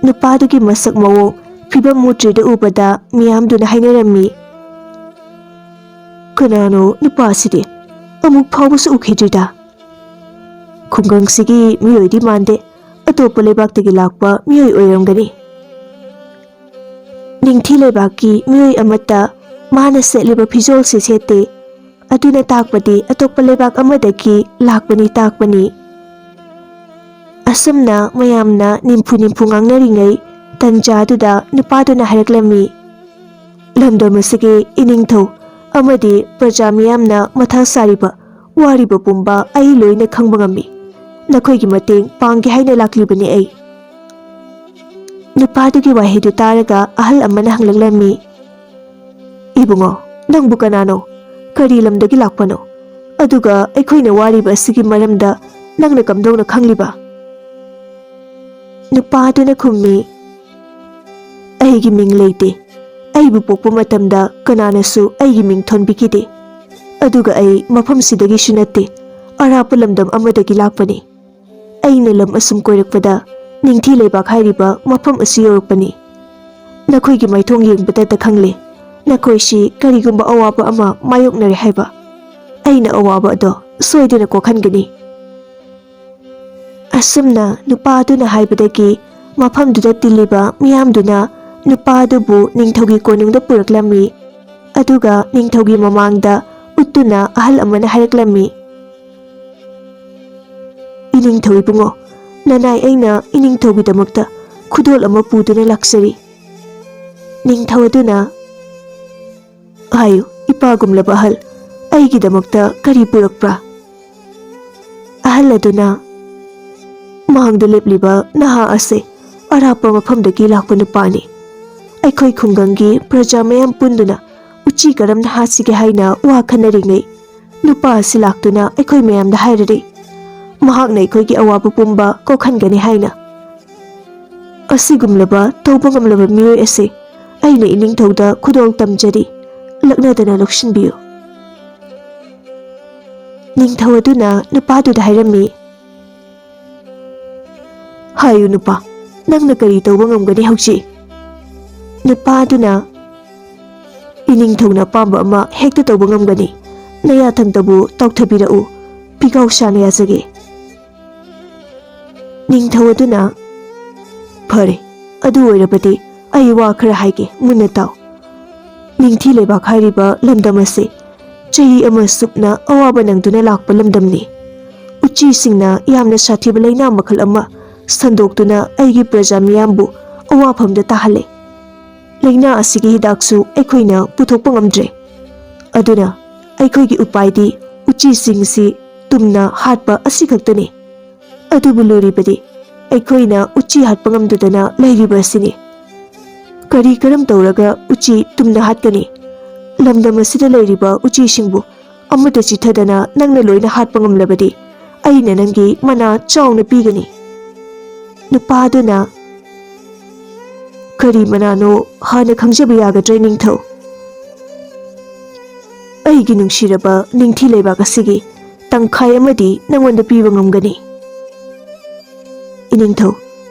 ꯅꯨꯄꯥꯗꯨꯒꯤ ꯃꯁꯛ ꯃꯑꯣꯡ, ꯐꯤꯕꯝ ꯃꯨꯇ꯭ꯔꯤꯗ ꯎꯕꯗ ꯃꯤꯌꯥꯝꯗꯨꯅ ꯍꯥꯏꯅꯔꯝꯃꯤ, "ꯀꯅꯥꯅꯣ ꯅꯨꯄꯥꯁꯤꯗꯤ? ꯑꯃꯨꯛ ꯐꯥꯎꯕꯁꯨ ꯎꯈꯤꯗ꯭ꯔꯤꯗ꯫ ꯈꯨꯡꯒꯪꯁꯤꯒꯤ ꯃꯤꯑꯣꯏꯗꯤ ꯃꯥꯟꯗꯦ, ꯑꯇꯣꯞꯄ ꯂꯩꯕꯥꯛꯇꯒꯤ ꯂꯥꯛꯄ ꯃꯤꯑꯣꯏ ꯑꯣꯏꯔꯝꯒꯅꯤ꯫ ꯅꯤꯡꯊꯤ ꯂꯩꯕꯥꯛꯀꯤ ꯃꯤꯑꯣꯏ ꯑꯃꯠꯇ ꯃꯥꯅ ꯁꯦꯠꯂꯤꯕ ꯐꯤꯖꯣꯜꯁꯤ ꯁꯦꯠꯇꯦ꯫ ꯑꯗꯨꯅ ꯇꯥꯛꯄꯗꯤ ꯑꯇꯣꯞꯄ ꯂꯩꯕꯥꯛ ꯑꯃꯗꯒꯤ ꯂꯥꯛꯄꯅꯤ ꯇꯥꯛꯄꯅꯤ꯫" ꯑꯁꯨꯝꯅ ꯃꯌꯥꯝꯅ ꯅꯤꯝꯐꯨ ꯅꯤꯝꯐꯨ ꯉꯥꯡꯅꯔꯤꯉꯩ ꯇꯟꯖꯥꯗꯨꯗ ꯅꯨꯄꯥꯗꯨꯅ ꯍꯥꯏꯔꯛꯂꯝꯃꯤ, "ꯂꯝꯗꯝ ꯑꯁꯤꯒꯤ ꯏꯅꯤꯡꯊꯧ ꯑꯃꯗꯤ ꯄ꯭ꯔꯖꯥ ꯃꯤꯌꯥꯝꯅ ꯃꯊꯥ ꯁꯥꯔꯤꯕ, ꯋꯥꯔꯤꯕ ꯄꯨꯝꯕ ꯑꯩ ꯂꯣꯏꯅ ꯈꯪꯕ ꯉꯝꯃꯤ꯫ ꯅꯈꯣꯏꯒꯤ ꯃꯇꯦꯡ ꯄꯥꯡꯒꯦ ꯍꯥꯏꯅ ꯂꯥꯛꯂꯤꯕꯅꯤ ꯑꯩ꯫" ꯅꯨꯄꯥꯗꯨꯒꯤ ꯋꯥꯍꯩꯗꯨ ꯇꯥꯔꯒ ꯑꯍꯜ ꯑꯃꯅ ꯍꯪꯂꯛꯂꯝꯃꯤ, "ꯏꯕꯨꯡꯉꯣ, ꯅꯪꯕꯨ ꯀꯅꯥꯅꯣ? ꯀꯔꯤ ꯂꯝꯗꯒꯤ ꯂꯥꯛꯄꯅꯣ? ꯑꯗꯨꯒ ꯑꯩꯈꯣꯏꯅ ꯋꯥꯔꯤꯕ ꯑꯁꯤꯒꯤ ꯃꯔꯝꯗ ꯅꯪꯅ ꯀꯝꯗꯧꯅ ꯈꯪꯂꯤꯕ?" ꯅꯨꯄꯥꯗꯨꯅ ꯈꯨꯝꯃꯤ, "ꯑꯩꯒꯤ ꯃꯤꯡ ꯂꯩꯇꯦ꯫ ꯑꯩꯕꯨ ꯄꯣꯛꯄ ꯃꯇꯝꯗ ꯀꯅꯥꯅꯁꯨ ꯑꯩꯒꯤ ꯃꯤꯡ ꯊꯣꯟꯕꯤꯈꯤꯗꯦ꯫ ꯑꯗꯨꯒ ꯑꯩ ꯃꯐꯝꯁꯤꯗꯒꯤꯁꯨ ꯅꯠꯇꯦ, ꯑꯔꯥꯞꯄ ꯂꯝꯗꯝ ꯑꯃꯗꯒꯤ ꯂꯥꯛꯄꯅꯤ꯫ ꯑꯩꯅ ꯂꯝ ꯑꯁꯨꯝ ꯀꯣꯏꯔꯛꯄꯗ ꯅꯤꯡꯊꯤ ꯂꯩꯕꯥꯛ ꯍꯥꯏꯔꯤꯕ ꯃꯐꯝ ꯑꯁꯤ ꯌꯧꯔꯛꯄꯅꯤ꯫ ꯅꯈꯣꯏꯒꯤ ꯃꯥꯏꯊꯣꯡ ꯌꯦꯡꯕꯗꯇ ꯈꯪꯂꯦ, ꯅꯈꯣꯏꯁꯤ ꯀꯔꯤꯒꯨꯝꯕ ꯑꯋꯥꯕ ꯑꯃ ꯃꯥꯌꯣꯛꯅꯔꯦ ꯍꯥꯏꯕ꯫ ꯑꯩꯅ ꯑꯋꯥꯕ ꯑꯗꯣ ꯁꯣꯏꯗꯅ ꯀꯣꯛꯍꯟꯒꯅꯤ꯫" ꯑꯁꯨꯝꯅ ꯅꯨꯄꯥ ꯑꯗꯨꯅ ꯍꯥꯏꯕꯗꯒꯤ ꯃꯐꯝꯗꯨꯗ ꯇꯤꯜꯂꯤꯕ ꯃꯤꯌꯥꯝꯗꯨꯅ ꯅꯨꯄꯥ ꯑꯗꯨꯕꯨ ꯅꯤꯡꯊꯧꯒꯤ ꯀꯣꯅꯨꯡꯗ ꯄꯨꯔꯛꯂꯝꯃꯤ꯫ ꯑꯗꯨꯒ ꯅꯤꯡꯊꯧꯒꯤ ꯃꯃꯥꯡꯗ ꯎꯠꯇꯨꯅ ꯑꯍꯜ ꯑꯃꯅ ꯍꯥꯏꯔꯛꯂꯝꯃꯤ, "ꯏꯅꯤꯡꯊꯧ ꯏꯕꯨꯡꯉꯣ, ꯅꯅꯥꯏ ꯑꯩꯅ ꯏꯅꯤꯡꯊꯧꯒꯤꯗꯃꯛꯇ ꯈꯨꯗꯣꯜ ꯑꯃ ꯄꯨꯗꯨꯅ ꯂꯥꯛꯆꯔꯤ꯫" ꯅꯤꯡꯊꯧ ꯑꯗꯨꯅ, "ꯍꯥꯏꯌꯨ, ꯏꯄꯥꯒꯨꯝꯂꯕ ꯑꯍꯜ, ꯑꯩꯒꯤꯗꯃꯛꯇ ꯀꯔꯤ ꯄꯨꯔꯛꯄ꯭ꯔꯥ?" ꯑꯍꯜ ꯑꯗꯨꯅ, "ꯃꯥꯡꯗ ꯂꯦꯞꯂꯤꯕ ꯅꯍꯥ ꯑꯁꯦ ꯑꯔꯥꯞꯄ ꯃꯐꯝꯗꯒꯤ ꯂꯥꯛꯄ ꯅꯨꯄꯥꯅꯤ꯫ ꯑꯩꯈꯣꯏ ꯈꯨꯡꯒꯪꯒꯤ ꯄ꯭ꯔꯖꯥ ꯃꯌꯥꯝ ꯄꯨꯟꯗꯨꯅ ꯎꯆꯤ ꯀꯔꯝꯅ ꯍꯥꯠꯁꯤꯒꯦ ꯍꯥꯏꯅ ꯋꯥ ꯈꯟꯅꯔꯤꯉꯩ, ꯅꯨꯄꯥ ꯑꯁꯤ ꯂꯥꯛꯇꯨꯅ ꯑꯩꯈꯣꯏ ꯃꯌꯥꯝꯗ ꯍꯥꯏꯔꯔꯦ, ꯃꯍꯥꯛꯅ ꯑꯩꯈꯣꯏꯒꯤ ꯑꯋꯥꯕ ꯄꯨꯝꯕ ꯀꯣꯛꯍꯟꯒꯅꯤ ꯍꯥꯏꯅ꯫ ꯑꯁꯤꯒꯨꯝꯂꯕ ꯇꯧꯕ ꯉꯝꯂꯕ ꯃꯤꯑꯣꯏ ꯑꯁꯤ ꯑꯩꯅ ꯏꯅꯤꯡꯊꯧꯗ ꯈꯨꯗꯣꯜ ꯇꯝꯖꯔꯤ, ꯂꯛꯅꯗꯅ ꯂꯧꯁꯤꯟꯕꯤꯌꯨ꯫" ꯅꯤꯡꯊꯧ ꯑꯗꯨꯅ ꯅꯨꯄꯥꯗꯨꯗ ꯍꯥꯏꯔꯝꯃꯤ, "ꯍꯥꯏꯌꯨ ꯅꯨꯄꯥ, ꯅꯪꯅ ꯀꯔꯤ ꯇꯧꯕ ꯉꯝꯒꯅꯤ ꯍꯧꯖꯤꯛ?" ꯅꯨꯄꯥ ꯑꯗꯨꯅ, "ꯏꯅꯤꯡꯊꯧꯅ ꯑꯄꯥꯝꯕ ꯑꯃ ꯍꯦꯛꯇ ꯇꯧꯕ ꯉꯝꯒꯅꯤ꯫ ꯅꯌꯥꯊꯪꯗꯕꯨ ꯇꯥꯎꯊꯕꯤꯔꯛꯎ꯫ ꯐꯤꯒꯥꯎ ꯁꯥꯅ ꯌꯥꯖꯒꯦ꯫" ꯅꯤꯡꯊꯧ ꯑꯗꯨꯅ, "ꯐꯔꯦ, ꯑꯗꯨ ꯑꯣꯏꯔꯕꯗꯤ ꯑꯩ ꯋꯥ ꯈꯔ ꯍꯥꯏꯒꯦ, ꯃꯨꯟꯅ ꯇꯥꯎ꯫ ꯅꯤꯡꯊꯤ ꯂꯩꯕꯥꯛ ꯍꯥꯏꯔꯤꯕ ꯂꯝꯗꯝ ꯑꯁꯤ ꯆꯍꯤ ꯑꯃ ꯆꯨꯞꯅ ꯑꯋꯥꯕ ꯅꯪꯗꯨꯅ ꯂꯥꯛꯄ ꯂꯝꯗꯝꯅꯤ꯫ ꯎꯆꯤꯁꯤꯡꯅ ꯌꯥꯝꯅ ꯁꯥꯊꯤꯕ ꯂꯥꯏꯅꯥ ꯃꯈꯜ ꯑꯃ ꯁꯟꯗꯣꯛꯇꯨꯅ ꯑꯩꯒꯤ ꯄ꯭ꯔꯖꯥ ꯃꯤꯌꯥꯝꯕꯨ ꯑꯋꯥꯐꯝꯗ ꯇꯥꯍꯜꯂꯦ꯫ ꯂꯥꯏꯅꯥ ꯑꯁꯤꯒꯤ ꯍꯤꯗꯥꯛꯁꯨ ꯑꯩꯈꯣꯏꯅ ꯄꯨꯊꯣꯛꯄ ꯉꯝꯗ꯭ꯔꯦ꯫ ꯑꯗꯨꯅ ꯑꯩꯈꯣꯏꯒꯤ ꯎꯄꯥꯏꯗꯤ ꯎꯆꯤꯁꯤꯡꯁꯤ ꯇꯨꯝꯅ ꯍꯥꯠꯄ ꯑꯁꯤꯈꯛꯇꯅꯤ꯫ ꯑꯗꯨꯕꯨ ꯂꯨꯔꯤꯕꯗꯤ ꯑꯩꯈꯣꯏꯅ ꯎꯆꯤ ꯍꯥꯠꯄ ꯉꯝꯗꯗꯅ ꯂꯩꯔꯤꯕ ꯑꯁꯤꯅꯤ꯫ ꯀꯔꯤ ꯀꯔꯝ ꯇꯧꯔꯒ ꯎꯆꯤ ꯇꯨꯝꯅ ꯍꯥꯠꯀꯅꯤ? ꯂꯝꯗꯝ ꯑꯁꯤꯗ ꯂꯩꯔꯤꯕ ꯎꯆꯤꯁꯤꯡꯕꯨ ꯑꯃꯠꯇ ꯆꯤꯠꯊꯗꯅ ꯅꯪꯅ ꯂꯣꯏꯅ ꯍꯥꯠꯄ ꯉꯝꯂꯕꯗꯤ ꯑꯩꯅ ꯅꯪꯒꯤ ꯃꯅꯥ ꯆꯥꯎꯅ ꯄꯤꯒꯅꯤ꯫" ꯅꯨꯄꯥꯗꯨꯅ, "ꯀꯔꯤ ꯃꯅꯥꯅꯣ ꯍꯥꯟꯅ ꯈꯪꯖꯕ ꯌꯥꯒꯗ꯭ꯔꯥ, ꯅꯤꯡꯊꯧ? ꯑꯩꯒꯤ ꯅꯨꯡꯁꯤꯔꯕ ꯅꯤꯡꯊꯤ ꯂꯩꯕꯥꯛ ꯑꯁꯤꯒꯤ ꯇꯪꯈꯥꯏ ꯑꯃꯗꯤ ꯅꯪꯉꯣꯟꯗ ꯄꯤꯕ ꯉꯝꯒꯅꯤ꯫" "ꯏꯅꯤꯡꯊꯧ,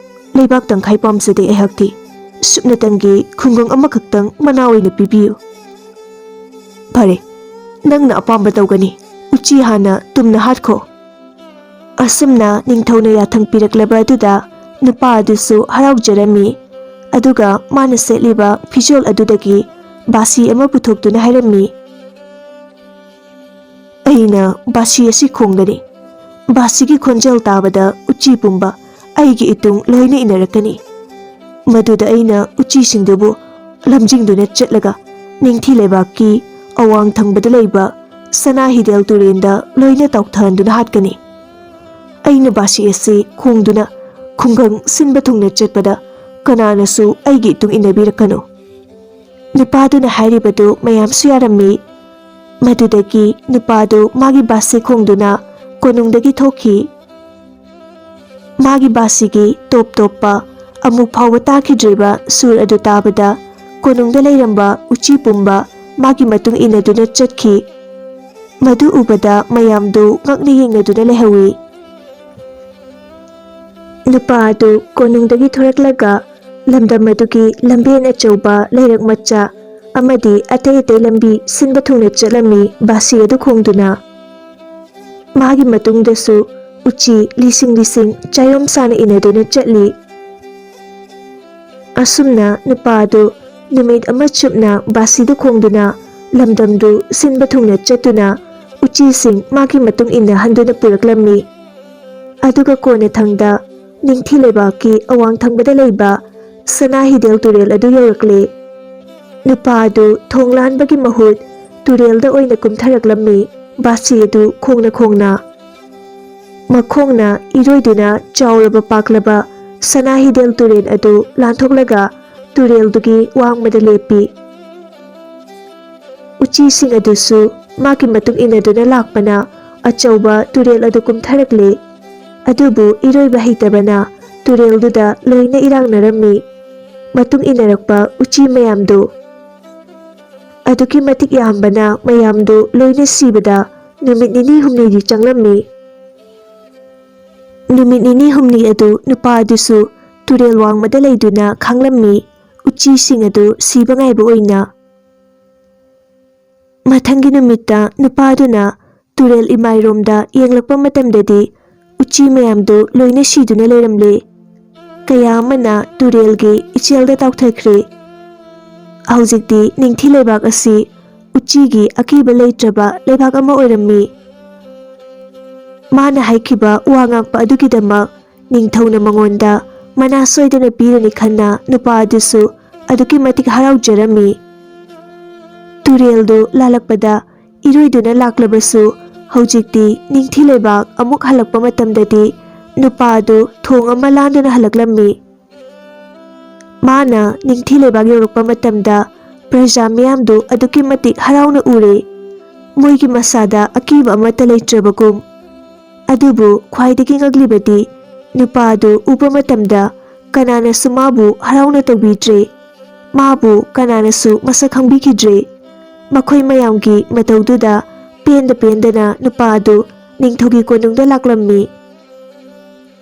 ꯂꯩꯕꯥꯛ ꯇꯪꯈꯥꯏ ꯄꯥꯝꯖꯗꯦ ꯑꯩꯍꯥꯛꯇꯤ꯫ ꯁꯨꯞꯅꯇꯪꯒꯤ ꯈꯨꯡꯒꯪ ꯑꯃꯈꯛꯇꯪ ꯃꯅꯥ ꯑꯣꯏꯅ ꯄꯤꯕꯤꯌꯨ꯫" "ꯐꯔꯦ, ꯅꯪꯅ ꯑꯄꯥꯝꯕ ꯇꯧꯒꯅꯤ꯫ ꯎꯆꯤ ꯍꯥꯟꯅ ꯇꯨꯝꯅ ꯍꯥꯠꯈꯣ꯫" ꯑꯁꯨꯝꯅ ꯅꯤꯡꯊꯧꯅ ꯌꯥꯊꯪ ꯄꯤꯔꯛꯂꯕ ꯑꯗꯨꯗ ꯅꯨꯄꯥ ꯑꯗꯨꯁꯨ ꯍꯔꯥꯎꯖꯔꯝꯃꯤ꯫ ꯑꯗꯨꯒ ꯃꯥꯅ ꯁꯦꯠꯂꯤꯕ ꯐꯤꯖꯣꯜ ꯑꯗꯨꯗꯒꯤ ꯕꯥꯁꯤ ꯑꯃ ꯄꯨꯊꯣꯛꯇꯨꯅ ꯍꯥꯏꯔꯝꯃꯤ, "ꯑꯩꯅ ꯕꯥꯁꯤ ꯑꯁꯤ ꯈꯣꯡꯒꯅꯤ꯫ ꯕꯥꯁꯤꯒꯤ ꯈꯣꯟꯖꯦꯜ ꯇꯥꯕꯗ ꯎꯆꯤ ꯄꯨꯝꯕ ꯑꯩꯒꯤ ꯏꯇꯨꯡ ꯂꯣꯏꯅ ꯏꯟꯅꯔꯛꯀꯅꯤ꯫ ꯃꯗꯨꯗ ꯑꯩꯅ ꯎꯆꯤꯁꯤꯡꯗꯨꯕꯨ ꯂꯝꯖꯤꯡꯗꯨꯅ ꯆꯠꯂꯒ ꯅꯤꯡꯊꯤ ꯂꯩꯕꯥꯛꯀꯤ ꯑꯋꯥꯡ ꯊꯪꯕꯗ ꯂꯩꯕ ꯁꯅꯥ ꯍꯤꯗꯦꯜ ꯇꯨꯔꯦꯟꯗ ꯂꯣꯏꯅ ꯇꯥꯎꯊꯍꯟꯗꯨꯅ ꯍꯥꯠꯀꯅꯤ꯫ ꯑꯩꯅ ꯕꯥꯁꯤ ꯑꯁꯤ ꯈꯣꯡꯗꯨꯅ ꯈꯨꯡꯒꯪ ꯁꯤꯟꯕ ꯊꯨꯡꯅ ꯆꯠꯄꯗ ꯀꯅꯥꯅꯁꯨ ꯑꯩꯒꯤ ꯏꯇꯨꯡ ꯏꯟꯅꯕꯤꯔꯛꯀꯅꯨ꯫" ꯅꯨꯄꯥꯗꯨꯅ ꯍꯥꯏꯔꯤꯕꯗꯨ ꯃꯌꯥꯝꯁꯨ ꯌꯥꯔꯝꯃꯤ꯫ ꯃꯗꯨꯗꯒꯤ ꯅꯨꯄꯥꯗꯨ ꯃꯥꯒꯤ ꯕꯥꯁꯤ ꯈꯣꯡꯗꯨꯅ ꯀꯣꯅꯨꯡꯗꯒꯤ ꯊꯣꯛꯈꯤ꯫ ꯃꯥꯒꯤ ꯕꯥꯁꯤꯒꯤ ꯇꯣꯞ ꯇꯣꯞꯄ ꯑꯃꯨꯛ ꯐꯥꯎꯕ ꯇꯥꯈꯤꯗ꯭ꯔꯤꯕ ꯁꯨꯔ ꯑꯗꯨ ꯇꯥꯕꯗ ꯀꯣꯅꯨꯡꯗ ꯂꯩꯔꯝꯕ ꯎꯆꯤ ꯄꯨꯝꯕ ꯃꯥꯒꯤ ꯃꯇꯨꯡ ꯏꯟꯅꯗꯨꯅ ꯆꯠꯈꯤ꯫ ꯃꯗꯨ ꯎꯕꯗ ꯃꯌꯥꯝꯗꯨ ꯉꯛꯅ ꯌꯦꯡꯅꯗꯨꯅ ꯂꯩꯍꯧꯏ꯫ ꯅꯨꯄꯥ ꯑꯗꯨ ꯀꯣꯅꯨꯡꯗꯒꯤ ꯊꯣꯔꯛꯂꯒ ꯂꯝꯗꯝ ꯑꯗꯨꯒꯤ ꯂꯝꯕꯦꯟ ꯑꯆꯧꯕ, ꯂꯩꯔꯛ ꯃꯆꯥ ꯑꯃꯗꯤ ꯑꯇꯩ ꯑꯇꯩ ꯂꯝꯕꯤ ꯁꯤꯟꯕ ꯊꯨꯡꯅ ꯆꯠꯂꯝꯃꯤ꯫ ꯕꯥꯁꯤ ꯑꯗꯨ ꯈꯣꯡꯗꯨꯅ ꯃꯥꯒꯤ ꯃꯇꯨꯡꯗꯁꯨ ꯎꯆꯤ ꯂꯤꯁꯤꯡ ꯂꯤꯁꯤꯡ ꯆꯥꯌꯣꯝ ꯁꯥꯅ ꯏꯟꯅꯗꯨꯅ ꯆꯠꯂꯤ꯫ ꯑꯁꯨꯝꯅ ꯅꯨꯄꯥ ꯑꯗꯨ ꯅꯨꯃꯤꯠ ꯑꯃ ꯆꯨꯞꯅ ꯕꯥꯁꯤꯗꯨ ꯈꯣꯡꯗꯨꯅ ꯂꯝꯗꯝꯗꯨ ꯁꯤꯟꯕ ꯊꯨꯡꯅ ꯆꯠꯇꯨꯅ ꯎꯆꯤꯁꯤꯡ ꯃꯥꯒꯤ ꯃꯇꯨꯡ ꯏꯟꯅ ꯍꯟꯗꯨꯅ ꯄꯨꯔꯛꯂꯝꯃꯤ꯫ ꯑꯗꯨꯒ ꯀꯣꯟꯅꯊꯪꯗ ꯅꯤꯡꯊꯤ ꯂꯩꯕꯥꯛꯀꯤ ꯑꯋꯥꯡ ꯊꯪꯕꯗ ꯂꯩꯕ ꯁꯅꯥ ꯍꯤꯗꯦꯜ ꯇꯨꯔꯦꯜ ꯑꯗꯨ ꯌꯧꯔꯛꯂꯦ꯫ ꯅꯨꯄꯥ ꯑꯗꯨ ꯊꯣꯡ ꯂꯥꯟꯕꯒꯤ ꯃꯍꯨꯠ ꯇꯨꯔꯦꯜꯗ ꯑꯣꯏꯅ ꯀꯨꯝꯊꯔꯛꯂꯝꯃꯤ꯫ ꯕꯥꯁꯤ ꯑꯗꯨ ꯈꯣꯡꯅ ꯈꯣꯡꯅ ꯃꯈꯣꯡꯅ ꯏꯔꯣꯏꯗꯨꯅ ꯆꯥꯎꯔꯕ ꯄꯥꯛꯂꯕ ꯁꯅꯥ ꯍꯤꯗꯦꯜ ꯇꯨꯔꯦꯜ ꯑꯗꯨ ꯂꯥꯟꯊꯣꯛꯂꯒ ꯇꯨꯔꯦꯜꯗꯨꯒꯤ ꯋꯥꯡꯃꯗ ꯂꯦꯞꯄꯤ꯫ ꯎꯆꯤꯁꯤꯡ ꯑꯗꯨꯁꯨ ꯃꯥꯒꯤ ꯃꯇꯨꯡ ꯏꯟꯅꯗꯨꯅ ꯂꯥꯛꯄꯅ ꯑꯆꯧꯕ ꯇꯨꯔꯦꯜ ꯑꯗꯨ ꯀꯨꯝꯊꯔꯛꯂꯦ꯫ ꯑꯗꯨꯕꯨ ꯏꯔꯣꯏꯕ ꯍꯩꯇꯕꯅ ꯇꯨꯔꯦꯜꯗꯨꯗ ꯂꯣꯏꯅ ꯏꯔꯥꯡꯅꯔꯝꯃꯤ꯫ ꯃꯇꯨꯡ ꯏꯟꯅꯔꯛꯄ ꯎꯆꯤ ꯃꯌꯥꯝꯗꯨ ꯑꯗꯨꯛꯀꯤ ꯃꯇꯤꯛ ꯌꯥꯝꯕꯅ ꯃꯌꯥꯝꯗꯨ ꯂꯣꯏꯅ ꯁꯤꯕꯗ ꯅꯨꯃꯤꯠ ꯅꯤꯅꯤ ꯍꯨꯝꯅꯤꯗꯤ ꯆꯪꯂꯝꯃꯤ꯫ ꯅꯨꯃꯤꯠ ꯅꯤꯅꯤ ꯍꯨꯝꯅꯤ ꯑꯗꯨ ꯅꯨꯄꯥ ꯑꯗꯨꯁꯨ ꯇꯨꯔꯦꯜ ꯋꯥꯡꯃꯗ ꯂꯩꯗꯨꯅ ꯈꯥꯡꯂꯝꯃꯤ꯫ ꯎꯆꯤꯁꯤꯡ ꯑꯗꯨ ꯁꯤꯕ ꯉꯥꯏꯕ ꯑꯣꯏꯅ꯫ ꯃꯊꯪꯒꯤ ꯅꯨꯃꯤꯠꯇ ꯅꯨꯄꯥꯗꯨꯅ ꯇꯨꯔꯦꯜ ꯏꯃꯥꯏꯔꯣꯝꯗ ꯌꯦꯡꯂꯛꯄ ꯃꯇꯝꯗꯗꯤ ꯎꯆꯤ ꯃꯌꯥꯝꯗꯨ ꯂꯣꯏꯅ ꯁꯤꯗꯨꯅ ꯂꯩꯔꯝꯂꯦ꯫ ꯀꯌꯥ ꯑꯃꯅ ꯇꯨꯔꯦꯜꯒꯤ ꯏꯆꯦꯜꯗ ꯇꯥꯎꯊꯈ꯭ꯔꯦ꯫ ꯍꯧꯖꯤꯛꯇꯤ ꯅꯤꯡꯊꯤ ꯂꯩꯕꯥꯛ ꯑꯁꯤ ꯎꯆꯤꯒꯤ ꯑꯀꯤꯕ ꯂꯩꯇ꯭ꯔꯕ ꯂꯩꯕꯥꯛ ꯑꯃ ꯑꯣꯏꯔꯝꯃꯤ꯫ ꯃꯥꯅ ꯍꯥꯏꯈꯤꯕ ꯋꯥ ꯉꯥꯛꯄ ꯑꯗꯨꯒꯤꯗꯃꯛ ꯅꯤꯡꯊꯧꯅ ꯃꯉꯣꯟꯗ ꯃꯅꯥ ꯁꯣꯏꯗꯅ ꯄꯤꯔꯅꯤ ꯈꯟꯅ ꯅꯨꯄꯥ ꯑꯗꯨꯁꯨ ꯑꯗꯨꯛꯀꯤ ꯃꯇꯤꯛ ꯍꯔꯥꯎꯖꯔꯝꯃꯤ꯫ ꯇꯨꯔꯦꯜꯗꯨ ꯂꯥꯜꯂꯛꯄꯗ ꯏꯔꯣꯏꯗꯨꯅ ꯂꯥꯛꯂꯕꯁꯨ ꯍꯧꯖꯤꯛꯇꯤ ꯅꯤꯡꯊꯤ ꯂꯩꯕꯥꯛ ꯑꯃꯨꯛ ꯍꯜꯂꯛꯄ ꯃꯇꯝꯗꯗꯤ ꯅꯨꯄꯥ ꯑꯗꯨ ꯊꯣꯡ ꯑꯃ ꯂꯥꯟꯗꯨꯅ ꯍꯜꯂꯛꯂꯝꯃꯤ꯫ ꯃꯥꯅ ꯅꯤꯡꯊꯤ ꯂꯩꯕꯥꯛ ꯌꯧꯔꯛꯄ ꯃꯇꯝꯗ ꯄ꯭ꯔꯖꯥ ꯃꯤꯌꯥꯝꯗꯨ ꯑꯗꯨꯛꯀꯤ ꯃꯇꯤꯛ ꯍꯔꯥꯎꯅ ꯎꯔꯦ꯫ ꯃꯣꯏꯒꯤ ꯃꯁꯥꯗ ꯑꯀꯤꯕ ꯑꯃꯠꯇ ꯂꯩꯇ꯭ꯔꯕꯒꯨꯝ꯫ ꯑꯗꯨꯕꯨ ꯈ꯭ꯋꯥꯏꯗꯒꯤ ꯉꯛꯂꯤꯕꯗꯤ ꯅꯨꯄꯥ ꯑꯗꯨ ꯎꯕ ꯃꯇꯝꯗ ꯀꯅꯥꯅꯁꯨ ꯃꯥꯕꯨ ꯍꯔꯥꯎꯅ ꯇꯧꯕꯤꯗ꯭ꯔꯦ꯫ ꯃꯥꯕꯨ ꯀꯅꯥꯅꯁꯨ ꯃꯁꯛ ꯈꯪꯕꯤꯈꯤꯗ꯭ꯔꯦ꯫ ꯃꯈꯣꯏ ꯃꯌꯥꯝꯒꯤ ꯃꯇꯧꯗꯨꯗ ꯄꯦꯟꯗ ꯄꯦꯟꯗꯅ ꯅꯨꯄꯥ ꯑꯗꯨ ꯅꯤꯡꯊꯧꯒꯤ ꯀꯣꯅꯨꯡꯗ ꯂꯥꯛꯂꯝꯃꯤ꯫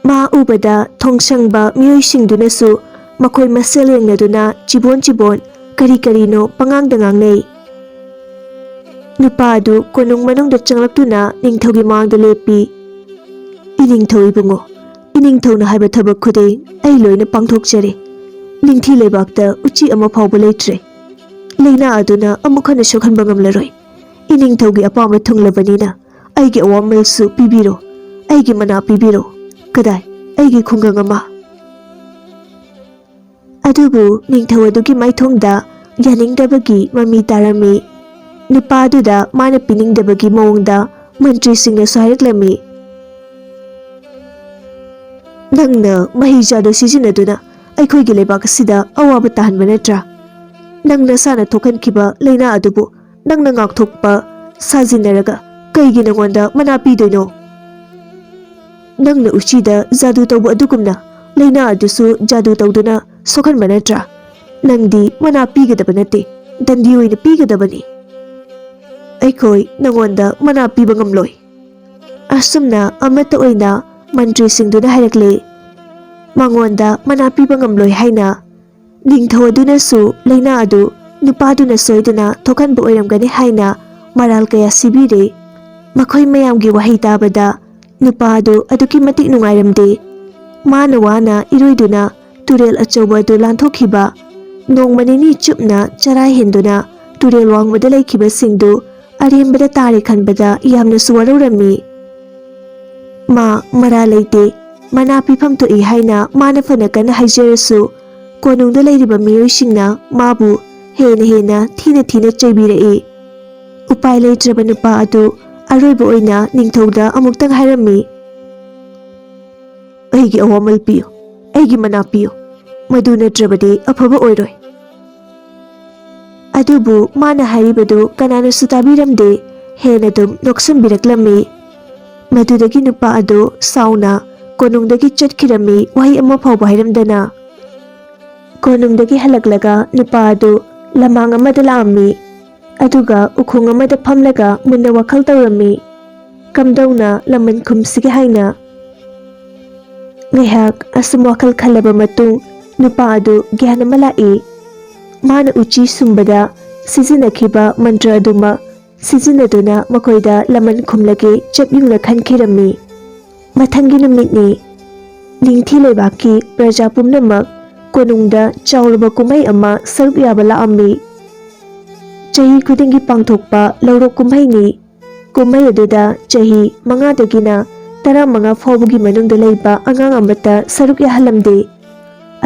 ꯃꯥ ꯎꯕꯗ ꯊꯣꯡꯁꯪꯕ ꯃꯤꯑꯣꯏꯁꯤꯡꯗꯨꯅꯁꯨ ꯃꯈꯣꯏ ꯃꯁꯦꯜ ꯌꯦꯡꯅꯗꯨꯅ ꯆꯤꯕꯣꯟ ꯆꯤꯕꯣꯟ ꯀꯔꯤ ꯀꯔꯤꯅꯣ ꯄꯉꯥꯡꯗ ꯉꯥꯡꯅꯩ꯫ ꯅꯨꯄꯥ ꯑꯗꯨ ꯀꯣꯅꯨꯡ ꯃꯅꯨꯡꯗ ꯆꯪꯂꯛꯇꯨꯅ ꯅꯤꯡꯊꯧꯒꯤ ꯃꯥꯡꯗ ꯂꯦꯞꯄꯤ꯫ "ꯏꯅꯤꯡꯊꯧ ꯏꯕꯨꯡꯉꯣ, ꯏꯅꯤꯡꯊꯧꯅ ꯍꯥꯏꯕ ꯊꯕꯛ ꯈꯨꯗꯤꯡ ꯑꯩ ꯂꯣꯏꯅ ꯄꯥꯡꯊꯣꯛꯆꯔꯦ꯫ ꯅꯤꯡꯊꯤ ꯂꯩꯕꯥꯛꯇ ꯎꯆꯤ ꯑꯃ ꯐꯥꯎꯕ ꯂꯩꯇ꯭ꯔꯦ꯫ ꯂꯥꯏꯅꯥ ꯑꯗꯨꯅ ꯑꯃꯨꯛ ꯍꯟꯅ ꯁꯣꯛꯍꯟꯕ ꯉꯝꯂꯔꯣꯏ꯫ ꯏꯅꯤꯡꯊꯧꯒꯤ ꯑꯄꯥꯝꯕ ꯊꯨꯡꯂꯕꯅꯤꯅ ꯑꯩꯒꯤ ꯑꯋꯥꯃꯜꯁꯨ ꯄꯤꯕꯤꯔꯣ, ꯑꯩꯒꯤ ꯃꯅꯥ ꯄꯤꯕꯤꯔꯣ꯫ ꯀꯗꯥꯏ ꯑꯩꯒꯤ ꯈꯨꯡꯒꯪ ꯑꯃ?" ꯑꯗꯨꯕꯨ ꯅꯤꯡꯊꯧ ꯑꯗꯨꯒꯤ ꯃꯥꯏꯊꯣꯡꯗ ꯌꯥꯅꯤꯡꯗꯕꯒꯤ ꯃꯃꯤ ꯇꯥꯔꯝꯃꯤ꯫ ꯅꯨꯄꯥꯗꯨꯗ ꯃꯥꯅ ꯄꯤꯅꯤꯡꯗꯕꯒꯤ ꯃꯑꯣꯡꯗ ꯃꯟꯇ꯭ꯔꯤꯁꯤꯡꯅꯁꯨ ꯍꯥꯏꯔꯛꯂꯝꯃꯤ꯫ "ꯅꯪꯅ ꯃꯍꯩ ꯆꯥꯗꯣ ꯁꯤꯖꯤꯟꯅꯗꯨꯅ ꯑꯩꯈꯣꯏꯒꯤ ꯂꯩꯕꯥꯛ ꯑꯁꯤꯗ ꯑꯋꯥꯕ ꯇꯥꯍꯟꯕ ꯅꯠꯇ꯭ꯔꯥ? ꯅꯪ ꯅꯁꯥꯅ ꯊꯣꯛꯍꯟꯈꯤꯕ ꯂꯥꯏꯅꯥ ꯑꯗꯨꯕꯨ ꯅꯪꯅ ꯉꯥꯛꯊꯣꯛꯄ ꯁꯥꯖꯤꯟꯅꯔꯒ ꯀꯩꯒꯤ ꯅꯉꯣꯟꯗ ꯃꯅꯥ ꯄꯤꯗꯣꯏꯅꯣ? ꯅꯪꯅ ꯎꯆꯤꯗ ꯖꯥꯗꯨ ꯇꯧꯕ ꯑꯗꯨꯒꯨꯝꯅ ꯂꯥꯏꯅꯥ ꯑꯗꯨꯁꯨ ꯖꯥꯗꯨ ꯇꯧꯗꯨꯅ ꯁꯣꯛꯍꯟꯕ ꯅꯠꯇ꯭ꯔꯥ? ꯅꯪꯗꯤ ꯃꯅꯥ ꯄꯤꯒꯗꯕ ꯅꯠꯇꯦ, ꯗꯟꯗꯤ ꯑꯣꯏꯅ ꯄꯤꯒꯗꯕꯅꯤ꯫ ꯑꯩꯈꯣꯏ ꯅꯉꯣꯟꯗ ꯃꯅꯥ ꯄꯤꯕ ꯉꯝꯂꯣꯏ꯫" ꯑꯁꯨꯝꯅ ꯑꯃꯠꯇ ꯑꯣꯏꯅ ꯃꯟꯇ꯭ꯔꯤꯁꯤꯡꯗꯨꯅ ꯍꯥꯏꯔꯛꯂꯦ꯫ ꯃꯉꯣꯟꯗ ꯃꯅꯥ ꯄꯤꯕ ꯉꯝꯂꯣꯏ ꯍꯥꯏꯅ ꯅꯤꯡꯊꯧ ꯑꯗꯨꯅꯁꯨ ꯂꯥꯏꯅꯥ ꯑꯗꯨ ꯅꯨꯄꯥꯗꯨꯅ ꯁꯣꯏꯗꯅ ꯊꯣꯛꯍꯟꯕ ꯑꯣꯏꯔꯝꯒꯅꯤ ꯍꯥꯏꯅ ꯃꯔꯥꯜ ꯀꯌꯥ ꯁꯤꯕꯤꯔꯦ꯫ ꯃꯈꯣꯏ ꯃꯌꯥꯝꯒꯤ ꯋꯥꯍꯩ ꯇꯥꯕꯗ ꯅꯨꯄꯥ ꯑꯗꯨ ꯑꯗꯨꯛꯀꯤ ꯃꯇꯤꯛ ꯅꯨꯡꯉꯥꯏꯔꯝꯗꯦ꯫ ꯃꯥꯅ ꯋꯥꯅ ꯏꯔꯣꯏꯗꯨꯅ ꯇꯨꯔꯦꯜ ꯑꯆꯧꯕ ꯑꯗꯨ ꯂꯥꯟꯊꯣꯛꯈꯤꯕ, ꯅꯣꯡꯃ ꯅꯤꯅꯤ ꯆꯨꯞꯅ ꯆꯔꯥ ꯍꯦꯟꯗꯨꯅ ꯇꯨꯔꯦꯜ ꯋꯥꯡꯃꯗ ꯂꯩꯈꯤꯕꯁꯤꯡꯗꯨ ꯑꯔꯦꯝꯕꯗ ꯇꯥꯔꯦ ꯈꯟꯕꯗ ꯌꯥꯝꯅꯁꯨ ꯋꯥꯔꯧꯔꯝꯃꯤ꯫ ꯃꯥ ꯃꯔꯥ ꯂꯩꯇꯦ, ꯃꯅꯥ ꯄꯤꯐꯝ ꯊꯣꯛꯏ ꯍꯥꯏꯅ ꯃꯥꯅ ꯐꯅ ꯀꯟꯅ ꯍꯥꯏꯖꯔꯁꯨ, ꯀꯣꯅꯨꯡꯗ ꯂꯩꯔꯤꯕ ꯃꯤꯑꯣꯏꯁꯤꯡꯅ ꯃꯥꯕꯨ ꯍꯦꯟꯅ ꯍꯦꯟꯅ ꯊꯤꯅ ꯊꯤꯅ ꯆꯩꯕꯤꯔꯛꯏ꯫ ꯎꯄꯥꯏ ꯂꯩꯇ꯭ꯔꯕ ꯅꯨꯄꯥ ꯑꯗꯨ ꯑꯔꯣꯏꯕ ꯑꯣꯏꯅ ꯅꯤꯡꯊꯧꯗ ꯑꯃꯨꯛꯇꯪ ꯍꯥꯏꯔꯝꯃꯤ, "ꯑꯩꯒꯤ ꯑꯋꯥꯃꯜ ꯄꯤꯌꯨ, ꯑꯩꯒꯤ ꯃꯅꯥ ꯄꯤꯌꯨ, ꯃꯗꯨ ꯅꯠꯇ꯭ꯔꯕꯗꯤ ꯑꯐꯕ ꯑꯣꯏꯔꯣꯏ꯫" ꯑꯗꯨꯕꯨ ꯃꯥꯅ ꯍꯥꯏꯔꯤꯕꯗꯨ ꯀꯅꯥꯅꯁꯨ ꯇꯥꯕꯤꯔꯝꯗꯦ꯫ ꯍꯦꯟꯅ ꯑꯗꯨꯝ ꯅꯣꯛꯁꯤꯟꯕꯤꯔꯛꯂꯝꯃꯤ꯫ ꯃꯗꯨꯗꯒꯤ ꯅꯨꯄꯥ ꯑꯗꯨ ꯁꯥꯎꯅ ꯀꯣꯅꯨꯡꯗꯒꯤ ꯆꯠꯈꯤꯔꯝꯃꯤ, ꯋꯥꯍꯩ ꯑꯃ ꯐꯥꯎꯕ ꯍꯥꯏꯔꯝꯗꯅ꯫ ꯀꯣꯅꯨꯡꯗꯒꯤ ꯍꯜꯂꯛꯂꯒ ꯅꯨꯄꯥ ꯑꯗꯨ ꯂꯃꯥꯡ ꯑꯃꯗ ꯂꯥꯛꯑꯝꯃꯤ꯫ ꯑꯗꯨꯒ ꯎꯈꯣꯡ ꯑꯃꯗ ꯐꯝꯂꯒ ꯃꯨꯟꯅ ꯋꯥꯈꯜ ꯇꯧꯔꯝꯃꯤ꯫ ꯀꯝꯗꯧꯅ ꯂꯃꯟ ꯈꯨꯝꯁꯤꯒꯦ ꯍꯥꯏꯅ꯫ ꯉꯥꯏꯍꯥꯛ ꯑꯁꯨꯝ ꯋꯥꯈꯜ ꯈꯜꯂꯕ ꯃꯇꯨꯡ, ꯅꯨꯄꯥ ꯑꯗꯨ ꯒ꯭ꯌꯥꯟ ꯑꯃ ꯂꯥꯛꯏ꯫ ꯃꯥꯅ ꯎꯆꯤ ꯁꯨꯝꯕꯗ ꯁꯤꯖꯤꯟꯅꯈꯤꯕ ꯃꯟꯇ꯭ꯔ ꯑꯗꯨꯃꯛ ꯁꯤꯖꯤꯟꯅꯗꯨꯅ ꯃꯈꯣꯏꯗ ꯂꯃꯟ ꯈꯨꯝꯂꯒꯦ ꯆꯞ ꯌꯨꯡꯅ ꯈꯟꯈꯤꯔꯝꯃꯤ꯫ ꯃꯊꯪꯒꯤ ꯅꯨꯃꯤꯠꯅꯤ꯫ ꯅꯤꯡꯊꯤ ꯂꯩꯕꯥꯛꯀꯤ ꯄ꯭ꯔꯖꯥ ꯄꯨꯝꯅꯃꯛ ꯀꯣꯅꯨꯡꯗ ꯆꯥꯎꯔꯕ ꯀꯨꯝꯍꯩ ꯑꯃ ꯁꯔꯨꯛ ꯌꯥꯕ ꯂꯥꯛꯑꯝꯃꯤ꯫ ꯆꯍꯤ ꯈꯨꯗꯤꯡꯒꯤ ꯄꯥꯡꯊꯣꯛꯄ ꯂꯧꯔꯣꯛ ꯀꯨꯝꯍꯩꯅꯤ꯫ ꯀꯨꯝꯍꯩ ꯑꯗꯨꯗ ꯆꯍꯤ ꯃꯉꯥꯗꯒꯤꯅ ꯇꯔꯥꯃꯉꯥ ꯐꯥꯎꯕꯒꯤ ꯃꯅꯨꯡꯗ ꯂꯩꯕ ꯑꯉꯥꯡ ꯑꯃꯠꯇ ꯁꯔꯨꯛ ꯌꯥꯍꯜꯂꯝꯗꯦ꯫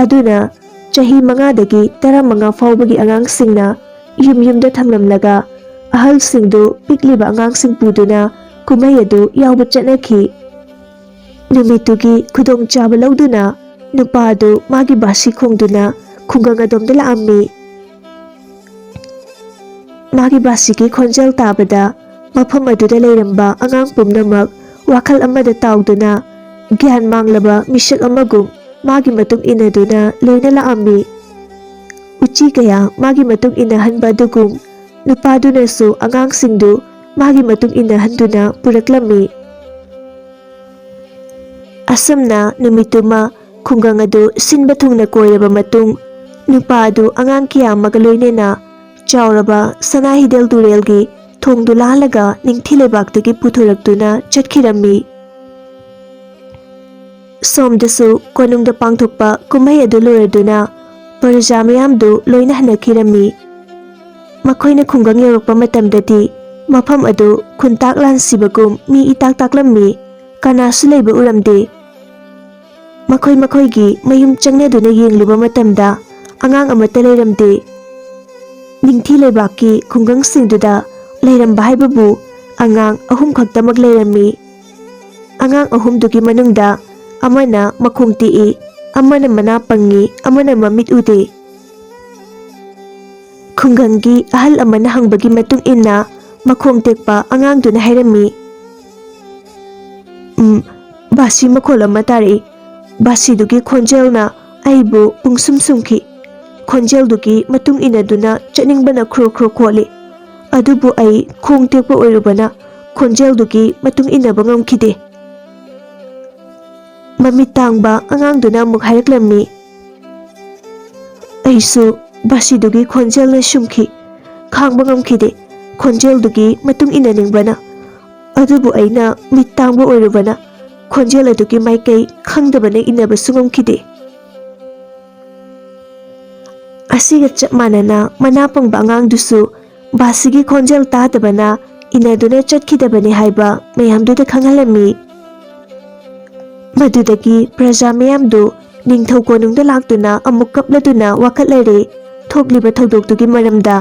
ꯑꯗꯨꯅ ꯆꯍꯤ ꯃꯉꯥꯗꯒꯤ ꯇꯔꯥꯃꯉꯥ ꯐꯥꯎꯕꯒꯤ ꯑꯉꯥꯡꯁꯤꯡꯅ ꯌꯨꯝ ꯌꯨꯝꯗ ꯊꯝꯂꯝꯂꯒ, ꯑꯍꯜꯁꯤꯡꯗꯨ ꯄꯤꯛꯂꯤꯕ ꯑꯉꯥꯡꯁꯤꯡ ꯄꯨꯗꯨꯅ ꯀꯨꯝꯍꯩ ꯑꯗꯨ ꯌꯥꯎꯕ ꯆꯠꯅꯈꯤ꯫ ꯅꯨꯃꯤꯠꯇꯨꯒꯤ ꯈꯨꯗꯣꯡꯆꯥꯕ ꯂꯧꯗꯨꯅ ꯅꯨꯄꯥ ꯑꯗꯨ ꯃꯥꯒꯤ ꯕꯥꯁꯤ ꯈꯣꯡꯗꯨꯅ ꯈꯨꯡꯒꯪ ꯑꯗꯣꯝꯗ ꯂꯥꯛꯑꯝꯃꯤ꯫ ꯃꯥꯒꯤ ꯕꯥꯁꯤꯒꯤ ꯈꯣꯟꯖꯦꯜ ꯇꯥꯕꯗ ꯃꯐꯝ ꯑꯗꯨꯗ ꯂꯩꯔꯝꯕ ꯑꯉꯥꯡ ꯄꯨꯝꯅꯃꯛ ꯋꯥꯈꯜ ꯑꯃꯗ ꯇꯥꯎꯗꯨꯅ, ꯒ꯭ꯌꯥꯟ ꯃꯥꯡꯂꯕ ꯃꯤꯁꯛ ꯑꯃꯒꯨꯝ ꯃꯥꯒꯤ ꯃꯇꯨꯡ ꯏꯟꯅꯗꯨꯅ ꯂꯣꯏꯅ ꯂꯥꯛꯑꯝꯃꯤ꯫ ꯎꯆꯤ ꯀꯌꯥ ꯃꯥꯒꯤ ꯃꯇꯨꯡ ꯏꯟꯅꯍꯟꯕ ꯑꯗꯨꯒꯨꯝ, ꯅꯨꯄꯥꯗꯨꯅꯁꯨ ꯑꯉꯥꯡꯁꯤꯡꯗꯨ ꯃꯥꯒꯤ ꯃꯇꯨꯡ ꯏꯟꯅꯍꯟꯗꯨꯅ ꯄꯨꯔꯛꯂꯝꯃꯤ꯫ ꯑꯁꯨꯝꯅ ꯅꯨꯃꯤꯠꯇꯨꯃ ꯈꯨꯡꯒꯪ ꯑꯗꯨ ꯁꯤꯟꯕ ꯊꯨꯡꯅ ꯀꯣꯏꯔꯕ ꯃꯇꯨꯡ, ꯅꯨꯄꯥ ꯑꯗꯨ ꯑꯉꯥꯡ ꯀꯌꯥ ꯑꯃꯒ ꯂꯣꯏꯅꯅ ꯆꯥꯎꯔꯕ ꯁꯅꯥ ꯍꯤꯗꯦꯜ ꯇꯨꯔꯦꯜꯒꯤ ꯊꯣꯡꯗꯨ ꯂꯥꯜꯂꯒ ꯅꯤꯡꯊꯤ ꯂꯩꯕꯥꯛꯇꯒꯤ ꯄꯨꯊꯣꯔꯛꯇꯨꯅ ꯆꯠꯈꯤꯔꯝꯃꯤ꯫ ꯁꯣꯝꯗꯁꯨ ꯀꯣꯅꯨꯡꯗ ꯄꯥꯡꯊꯣꯛꯄ ꯀꯨꯝꯍꯩ ꯑꯗꯨ ꯂꯣꯏꯔꯗꯨꯅ ꯄ꯭ꯔꯖꯥ ꯃꯌꯥꯝꯗꯨ ꯂꯣꯏꯅ ꯍꯟꯅꯈꯤꯔꯝꯃꯤ꯫ ꯃꯈꯣꯏꯅ ꯈꯨꯡꯒꯪ ꯌꯧꯔꯛꯄ ꯃꯇꯝꯗꯗꯤ ꯃꯐꯝ ꯑꯗꯨ ꯈꯨꯟꯇꯥꯛ ꯂꯥꯟꯁꯤꯕꯒꯨꯝ ꯃꯤ ꯏꯇꯥꯛ ꯇꯥꯛꯂꯝꯃꯤ꯫ ꯀꯅꯥꯁꯨ ꯂꯩꯕ ꯎꯔꯝꯗꯦ꯫ ꯃꯈꯣꯏ ꯃꯈꯣꯏꯒꯤ ꯃꯌꯨꯝ ꯆꯪꯅꯗꯨꯅ ꯌꯦꯡꯂꯨꯕ ꯃꯇꯝꯗ ꯑꯉꯥꯡ ꯑꯃꯠꯇ ꯂꯩꯔꯝꯗꯦ꯫ ꯅꯤꯡꯊꯤ ꯂꯩꯕꯥꯛꯀꯤ ꯈꯨꯡꯒꯪꯁꯤꯡꯗꯨꯗ ꯂꯩꯔꯝꯕ ꯍꯥꯏꯕꯕꯨ ꯑꯉꯥꯡ ꯑꯍꯨꯝ ꯈꯛꯇꯃꯛ ꯂꯩꯔꯝꯃꯤ꯫ ꯑꯉꯥꯡ ꯑꯍꯨꯝꯗꯨꯒꯤ ꯃꯅꯨꯡꯗ ꯑꯃꯅ ꯃꯈꯣꯡ ꯇꯦꯛꯏ, ꯑꯃꯅ ꯃꯅꯥ ꯄꯪꯉꯤ, ꯑꯃꯅ ꯃꯃꯤꯠ ꯎꯗꯦ꯫ ꯈꯨꯡꯒꯪꯒꯤ ꯑꯍꯜ ꯑꯃꯅ ꯍꯪꯕꯒꯤ ꯃꯇꯨꯡ ꯏꯟꯅ ꯃꯈꯣꯡ ꯇꯦꯛꯄ ꯑꯉꯥꯡꯗꯨꯅ ꯍꯥꯏꯔꯝꯃꯤ, "ꯎꯝ, ꯕꯥꯁꯤ ꯃꯈꯣꯜ ꯑꯃ ꯇꯥꯔꯛꯏ꯫ ꯕꯥꯁꯤꯗꯨꯒꯤ ꯈꯣꯟꯖꯦꯜꯅ ꯑꯩꯕꯨ ꯄꯨꯡꯁꯨꯝ ꯁꯨꯝꯈꯤ꯫ ꯈꯣꯟꯖꯦꯜꯗꯨꯒꯤ ꯃꯇꯨꯡ ꯏꯟꯅꯗꯨꯅ ꯆꯠꯅꯤꯡꯕꯅ ꯈ꯭ꯔꯣ ꯈ꯭ꯔꯣ ꯈꯣꯠꯂꯤ꯫ ꯑꯗꯨꯕꯨ ꯑꯩ ꯈꯣꯡ ꯇꯦꯛꯄ ꯑꯣꯏꯔꯨꯕꯅ ꯈꯣꯟꯖꯦꯜꯗꯨꯒꯤ ꯃꯇꯨꯡ ꯏꯟꯅꯕ ꯉꯝꯈꯤꯗꯦ"꯫ ꯃꯤꯠ ꯇꯥꯡꯕ ꯑꯉꯥꯡꯗꯨꯅ ꯑꯃꯨꯛ ꯍꯥꯏꯔꯛꯂꯝꯃꯤ꯫ ꯑꯩꯁꯨ ꯕꯥꯁꯤꯗꯨꯒꯤ ꯈꯣꯟꯖꯦꯜꯅ ꯁꯨꯝꯈꯤ꯫ ꯈꯥꯡꯕ ꯉꯝꯈꯤꯗꯦ꯫ ꯈꯣꯟꯖꯦꯜꯗꯨꯒꯤ ꯃꯇꯨꯡ ꯏꯟꯅꯅꯤꯡꯕꯅ꯫ ꯑꯗꯨꯕꯨ ꯑꯩꯅ ꯃꯤꯠ ꯇꯥꯡꯕ ꯑꯣꯏꯔꯨꯕꯅ ꯈꯣꯟꯖꯦꯜ ꯑꯗꯨꯒꯤ ꯃꯥꯏꯀꯩ ꯈꯪꯗꯕꯅ ꯏꯟꯅꯕꯁꯨ ꯉꯝꯈꯤꯗꯦ꯫ ꯑꯁꯤꯒ ꯆꯞ ꯃꯥꯟꯅꯅ ꯃꯅꯥ ꯄꯪꯕ ꯑꯉꯥꯡꯗꯨꯁꯨ ꯕꯥꯁꯤꯒꯤ ꯈꯣꯟꯖꯦꯜ ꯇꯥꯗꯕꯅ ꯏꯟꯅꯗꯨꯅ ꯆꯠꯈꯤꯗꯕꯅꯤ ꯍꯥꯏꯕ ꯃꯌꯥꯝꯗꯨꯗ ꯈꯪꯍꯜꯂꯝꯃꯤ꯫ ꯃꯗꯨꯗꯒꯤ ꯄ꯭ꯔꯖꯥ ꯃꯌꯥꯝꯗꯨ ꯅꯤꯡꯊꯧ ꯀꯣꯅꯨꯡꯗ ꯂꯥꯛꯇꯨꯅ ꯑꯃꯨꯛ ꯀꯞꯂꯗꯨꯅ ꯋꯥꯀꯠꯂꯔꯦ ꯊꯣꯛꯂꯤꯕ ꯊꯧꯗꯣꯛꯇꯨꯒꯤ ꯃꯔꯝꯗ꯫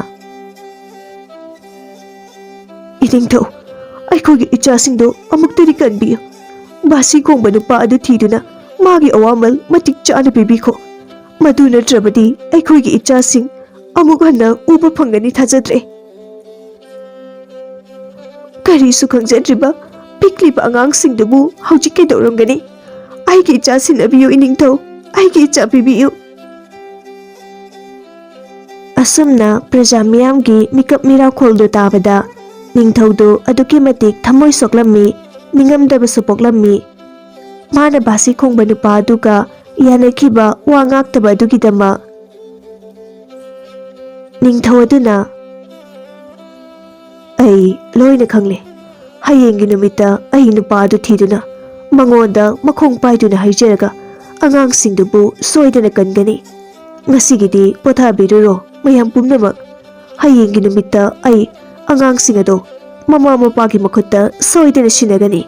"ꯏꯅꯤꯡꯊꯧ, ꯑꯩꯈꯣꯏꯒꯤ ꯏꯆꯥꯁꯤꯡꯗꯨ ꯑꯃꯨꯛꯇꯗꯤ ꯀꯟꯕꯤꯌꯨ꯫ ꯕꯥꯁꯤ ꯈꯣꯡꯕ ꯅꯨꯄꯥ ꯑꯗꯨ ꯊꯤꯗꯨꯅ ꯃꯥꯒꯤ ꯑꯋꯥꯃꯜ ꯃꯇꯤꯛ ꯆꯥꯅ ꯄꯤꯕꯤꯈꯣ꯫ ꯃꯗꯨ ꯅꯠꯇ꯭ꯔꯕꯗꯤ ꯑꯩꯈꯣꯏꯒꯤ ꯏꯆꯥꯁꯤꯡ ꯑꯃꯨꯛ ꯍꯟꯅ ꯎꯕ ꯐꯪꯒꯅꯤ ꯊꯥꯖꯗ꯭ꯔꯦ꯫" "ꯀꯔꯤꯁꯨ ꯈꯪꯖꯗ꯭ꯔꯤꯕ ꯄꯤꯛꯂꯤꯕ ꯑꯉꯥꯡꯁꯤꯡꯗꯨꯕꯨ ꯍꯧꯖꯤꯛ ꯀꯩꯗꯧꯔꯝꯒꯅꯤ? ꯑꯩꯒꯤ ꯏꯆꯥ ꯁꯤꯟꯅꯕꯤꯌꯨ ꯏꯅꯤꯡꯊꯧ, ꯑꯩꯒꯤ ꯏꯆꯥ ꯄꯤꯕꯤꯌꯨ꯫" ꯑꯁꯨꯝꯅ ꯄ꯭ꯔꯖꯥ ꯃꯤꯌꯥꯝꯒꯤ ꯃꯤꯀꯞ ꯃꯤꯔꯥꯈꯣꯜꯗꯨ ꯇꯥꯕꯗ ꯅꯤꯡꯊꯧꯗꯨ ꯑꯗꯨꯛꯀꯤ ꯃꯇꯤꯛ ꯊꯃꯣꯏ ꯁꯣꯛꯂꯝꯃꯤ, ꯅꯤꯡꯉꯝꯗꯕꯁꯨ ꯄꯣꯛꯂꯝꯃꯤ꯫ ꯃꯥꯅ ꯕꯥꯁꯤ ꯈꯣꯡꯕ ꯅꯨꯄꯥ ꯑꯗꯨꯒ ꯌꯥꯅꯈꯤꯕ ꯋꯥ ꯉꯥꯛꯇꯕ ꯑꯗꯨꯒꯤꯗꯃꯛ꯫ ꯅꯤꯡꯊꯧ ꯑꯗꯨꯅ, "ꯑꯩ ꯂꯣꯏꯅ ꯈꯪꯂꯦ꯫ ꯍꯌꯦꯡꯒꯤ ꯅꯨꯃꯤꯠꯇ ꯑꯩ ꯅꯨꯄꯥ ꯑꯗꯨ ꯊꯤꯗꯨꯅ ꯃꯉꯣꯟꯗ ꯃꯈꯣꯡ ꯄꯥꯏꯗꯨꯅ ꯍꯥꯏꯖꯔꯒ ꯑꯉꯥꯡꯁꯤꯡꯗꯨꯕꯨ ꯁꯣꯏꯗꯅ ꯀꯟꯒꯅꯤ꯫ ꯉꯁꯤꯒꯤꯗꯤ ꯄꯣꯊꯥꯕꯤꯔꯨꯔꯣ ꯃꯌꯥꯝ ꯄꯨꯝꯅꯃꯛ꯫ ꯍꯌꯦꯡꯒꯤ ꯅꯨꯃꯤꯠꯇ ꯑꯩ ꯑꯉꯥꯡꯁꯤꯡ ꯑꯗꯣ ꯃꯃꯥ ꯃꯄꯥꯒꯤ ꯃꯈꯨꯠꯇ ꯁꯣꯏꯗꯅ ꯁꯤꯟꯅꯒꯅꯤ꯫"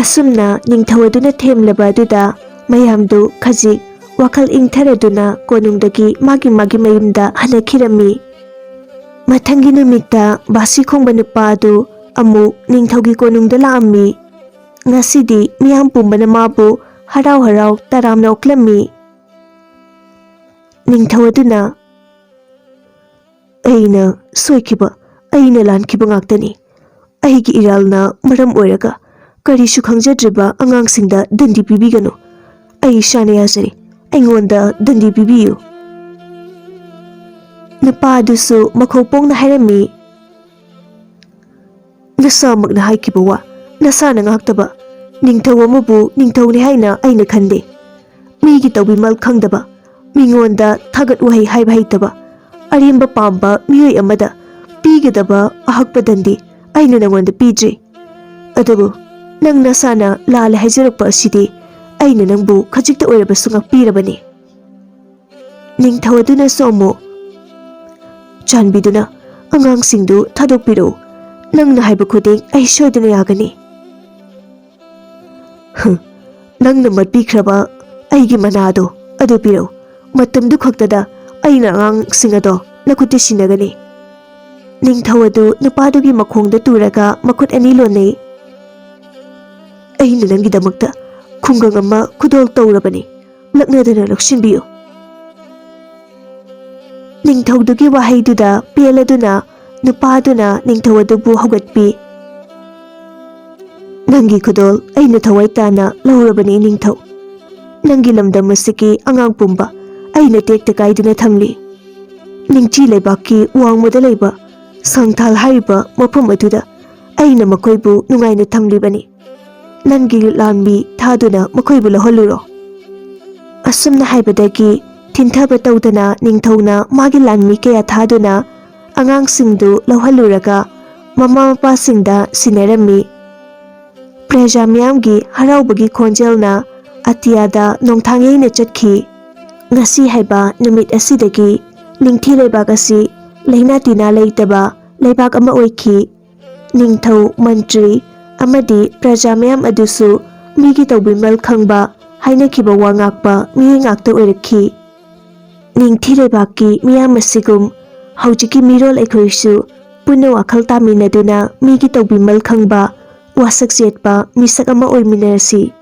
ꯑꯁꯨꯝꯅ ꯅꯤꯡꯊꯧ ꯑꯗꯨꯅ ꯊꯦꯝꯂꯕ ꯑꯗꯨꯗ ꯃꯌꯥꯝꯗꯨ ꯈꯖꯤꯛ ꯋꯥꯈꯜ ꯏꯪꯊꯔꯗꯨꯅ ꯀꯣꯅꯨꯡꯗꯒꯤ ꯃꯥꯒꯤ ꯃꯥꯒꯤ ꯃꯌꯨꯝꯗ ꯍꯟꯅꯈꯤꯔꯝꯃꯤ꯫ ꯃꯊꯪꯒꯤ ꯅꯨꯃꯤꯠꯇ ꯕꯥꯁꯤ ꯈꯣꯡꯕ ꯅꯨꯄꯥ ꯑꯗꯨ ꯑꯃꯨꯛ ꯅꯤꯡꯊꯧꯒꯤ ꯀꯣꯅꯨꯡꯗ ꯂꯥꯛꯑꯝꯃꯤ꯫ ꯉꯁꯤꯗꯤ ꯃꯤꯌꯥꯝ ꯄꯨꯝꯕꯅ ꯃꯥꯕꯨ ꯍꯔꯥꯎ ꯍꯔꯥꯎ ꯇꯔꯥꯝꯅ ꯑꯣꯛꯂꯝꯃꯤ꯫ ꯅꯤꯡꯊꯧ ꯑꯗꯨꯅ, "ꯑꯩꯅ ꯁꯣꯏꯈꯤꯕ, ꯑꯩꯅ ꯂꯥꯟꯈꯤꯕ ꯉꯥꯛꯇꯅꯤ꯫ ꯑꯩꯒꯤ ꯏꯔꯥꯜꯅ ꯃꯔꯝ ꯑꯣꯏꯔꯒ ꯀꯔꯤꯁꯨ ꯈꯪꯖꯗ꯭ꯔꯤꯕ ꯑꯉꯥꯡꯁꯤꯡꯗ ꯗꯟꯗꯤ ꯄꯤꯕꯤꯒꯅꯨ꯫ ꯑꯩ ꯏꯁꯥꯅ ꯌꯥꯖꯔꯦ꯫ ꯑꯩꯉꯣꯟꯗ ꯗꯟꯗꯤ ꯄꯤꯕꯤꯌꯨ꯫" ꯅꯨꯄꯥ ꯑꯗꯨꯁꯨ ꯃꯈꯧ ꯄꯣꯡꯅ ꯍꯥꯏꯔꯝꯃꯤ, "ꯅꯁꯥꯃꯛꯅ ꯍꯥꯏꯈꯤꯕ ꯋꯥ ꯅꯁꯥꯅ ꯉꯥꯛꯇꯕ ꯅꯤꯡꯊꯧ ꯑꯃꯕꯨ ꯅꯤꯡꯊꯧꯅꯤ ꯍꯥꯏꯅ ꯑꯩꯅ ꯈꯟꯗꯦ꯫ ꯃꯤꯒꯤ ꯇꯧꯕꯤꯃꯜ ꯈꯪꯗꯕ, ꯃꯤꯉꯣꯟꯗ ꯊꯥꯒꯠ ꯋꯥꯍꯩ ꯍꯥꯏꯕ ꯍꯩꯇꯕ, ꯑꯔꯦꯝꯕ ꯄꯥꯝꯕ ꯃꯤꯑꯣꯏ ꯑꯃꯗ ꯄꯤꯒꯗꯕ ꯑꯍꯛꯄ ꯗꯟꯗꯤ ꯑꯩꯅ ꯅꯉꯣꯟꯗ ꯄꯤꯗ꯭ꯔꯤ꯫ ꯑꯗꯨꯕꯨ ꯅꯪ ꯅꯁꯥꯅ ꯂꯥꯜꯂꯦ ꯍꯥꯏꯖꯔꯛꯄ ꯑꯁꯤꯗꯤ ꯑꯩꯅ ꯅꯪꯕꯨ ꯈꯖꯤꯛꯇ ꯑꯣꯏꯔꯕꯁꯨ ꯉꯥꯛꯄꯤꯔꯕꯅꯤ꯫ ꯅꯤꯡꯊꯧ ꯑꯗꯨꯅꯁꯨ ꯑꯃꯨꯛ, "ꯆꯥꯟꯕꯤꯗꯨꯅ ꯑꯉꯥꯡꯁꯤꯡꯗꯨ ꯊꯥꯗꯣꯛꯄꯤꯔꯛꯎ꯫ ꯅꯪꯅ ꯍꯥꯏꯕ ꯈꯨꯗꯤꯡ ꯑꯩ ꯁꯣꯏꯗꯅ ꯌꯥꯒꯅꯤ꯫" "ꯍꯨꯝ, ꯅꯪꯅ ꯃꯠꯄꯤꯈ꯭ꯔꯕ ꯑꯩꯒꯤ ꯃꯅꯥꯗꯣ ꯑꯗꯨ ꯄꯤꯔꯛꯎ꯫ ꯃꯇꯝꯗꯨ ꯈꯛꯇꯗ ꯑꯩꯅ ꯑꯉꯥꯡꯁꯤꯡ ꯑꯗꯣ ꯅꯈꯨꯠꯇ ꯁꯤꯟꯅꯒꯅꯤ꯫" ꯅꯤꯡꯊꯧ ꯑꯗꯨ ꯅꯨꯄꯥꯗꯨꯒꯤ ꯃꯈꯣꯡꯗ ꯇꯨꯔꯒ ꯃꯈꯨꯠ ꯑꯅꯤ ꯂꯣꯟꯅꯩ꯫ "ꯑꯩꯅ ꯅꯪꯒꯤꯗꯃꯛꯇ ꯈꯨꯡꯒꯪ ꯑꯃ ꯈꯨꯗꯣꯜ ꯇꯧꯔꯕꯅꯤ, ꯂꯛꯅꯗꯅ ꯂꯧꯁꯤꯟꯕꯤꯌꯨ꯫" ꯅꯤꯡꯊꯧꯗꯨꯒꯤ ꯋꯥꯍꯩꯗꯨꯗ ꯄꯦꯜꯂꯗꯨꯅ ꯅꯨꯄꯥꯗꯨꯅ ꯅꯤꯡꯊꯧ ꯑꯗꯨꯕꯨ ꯍꯧꯒꯠꯄꯤ꯫ "ꯅꯪꯒꯤ ꯈꯨꯗꯣꯜ ꯑꯩꯅ ꯊꯋꯥꯏ ꯇꯥꯅ ꯂꯧꯔꯕꯅꯤ ꯅꯤꯡꯊꯧ꯫ ꯅꯪꯒꯤ ꯂꯝꯗꯝ ꯑꯁꯤꯒꯤ ꯑꯉꯥꯡ ꯄꯨꯝꯕ ꯑꯩꯅ ꯇꯦꯛꯇ ꯀꯥꯏꯗꯅ ꯊꯝꯂꯤ꯫ ꯅꯤꯡꯊꯤ ꯂꯩꯕꯥꯛꯀꯤ ꯋꯥꯡꯃꯗ ꯂꯩꯕ ꯁꯪꯊꯥꯜ ꯍꯥꯏꯔꯤꯕ ꯃꯐꯝ ꯑꯗꯨꯗ ꯑꯩꯅ ꯃꯈꯣꯏꯕꯨ ꯅꯨꯡꯉꯥꯏꯅ ꯊꯝꯂꯤꯕꯅꯤ꯫ ꯅꯪꯒꯤ ꯂꯥꯟꯃꯤ ꯊꯥꯗꯨꯅ ꯃꯈꯣꯏꯕꯨ ꯂꯧꯍꯜꯂꯨꯔꯣ꯫" ꯑꯁꯨꯝꯅ ꯍꯥꯏꯕꯗꯒꯤ ꯊꯤꯟꯊꯕ ꯇꯧꯗꯅ ꯅꯤꯡꯊꯧꯅ ꯃꯥꯒꯤ ꯂꯥꯟꯃꯤ ꯀꯌꯥ ꯊꯥꯗꯨꯅ ꯑꯉꯥꯡꯁꯤꯡꯗꯨ ꯂꯧꯍꯜꯂꯨꯔꯒ ꯃꯃꯥ ꯃꯄꯥꯁꯤꯡꯗ ꯁꯤꯟꯅꯔꯝꯃꯤ꯫ ꯄ꯭ꯔꯖꯥ ꯃꯤꯌꯥꯝꯒꯤ ꯍꯔꯥꯎꯕꯒꯤ ꯈꯣꯟꯖꯦꯜꯅ ꯑꯇꯤꯌꯥꯗ ꯅꯣꯡꯊꯥꯡ ꯌꯩꯅ ꯆꯠꯈꯤ꯫ ꯉꯁꯤ ꯍꯥꯏꯕ ꯅꯨꯃꯤꯠ ꯑꯁꯤꯗꯒꯤ ꯅꯤꯡꯊꯤ ꯂꯩꯕꯥꯛ ꯑꯁꯤ ꯂꯩꯅꯥ ꯇꯤꯟꯅꯥ ꯂꯩꯇꯕ ꯂꯩꯕꯥꯛ ꯑꯃ ꯑꯣꯏꯈꯤ꯫ ꯅꯤꯡꯊꯧ, ꯃꯟꯇ꯭ꯔꯤ ꯑꯃꯗꯤ ꯄ꯭ꯔꯖꯥ ꯃꯌꯥꯝ ꯑꯗꯨꯁꯨ ꯃꯤꯒꯤ ꯇꯧꯕꯤꯃꯜ ꯈꯪꯕ, ꯍꯥꯏꯅꯈꯤꯕ ꯋꯥ ꯉꯥꯛꯄ ꯃꯤꯑꯣꯏ ꯉꯥꯛꯇ ꯑꯣꯏꯔꯛꯈꯤ꯫ ꯅꯤꯡꯊꯤ ꯂꯩꯕꯥꯛꯀꯤ ꯃꯤꯌꯥꯝ ꯑꯁꯤꯒꯨꯝ ꯍꯧꯖꯤꯛꯀꯤ ꯃꯤꯔꯣꯜ ꯑꯩꯈꯣꯏꯁꯨ ꯄꯨꯟꯅ ꯋꯥꯈꯜ ꯇꯥꯃꯤꯟꯅꯗꯨꯅ ꯃꯤꯒꯤ ꯇꯧꯕꯤꯃꯜ ꯈꯪꯕ, ꯋꯥꯁꯛ ꯆꯦꯠꯄ ꯃꯤꯁꯛ ꯑꯃ ꯑꯣꯏꯃꯤꯟꯅꯔꯁꯤ꯫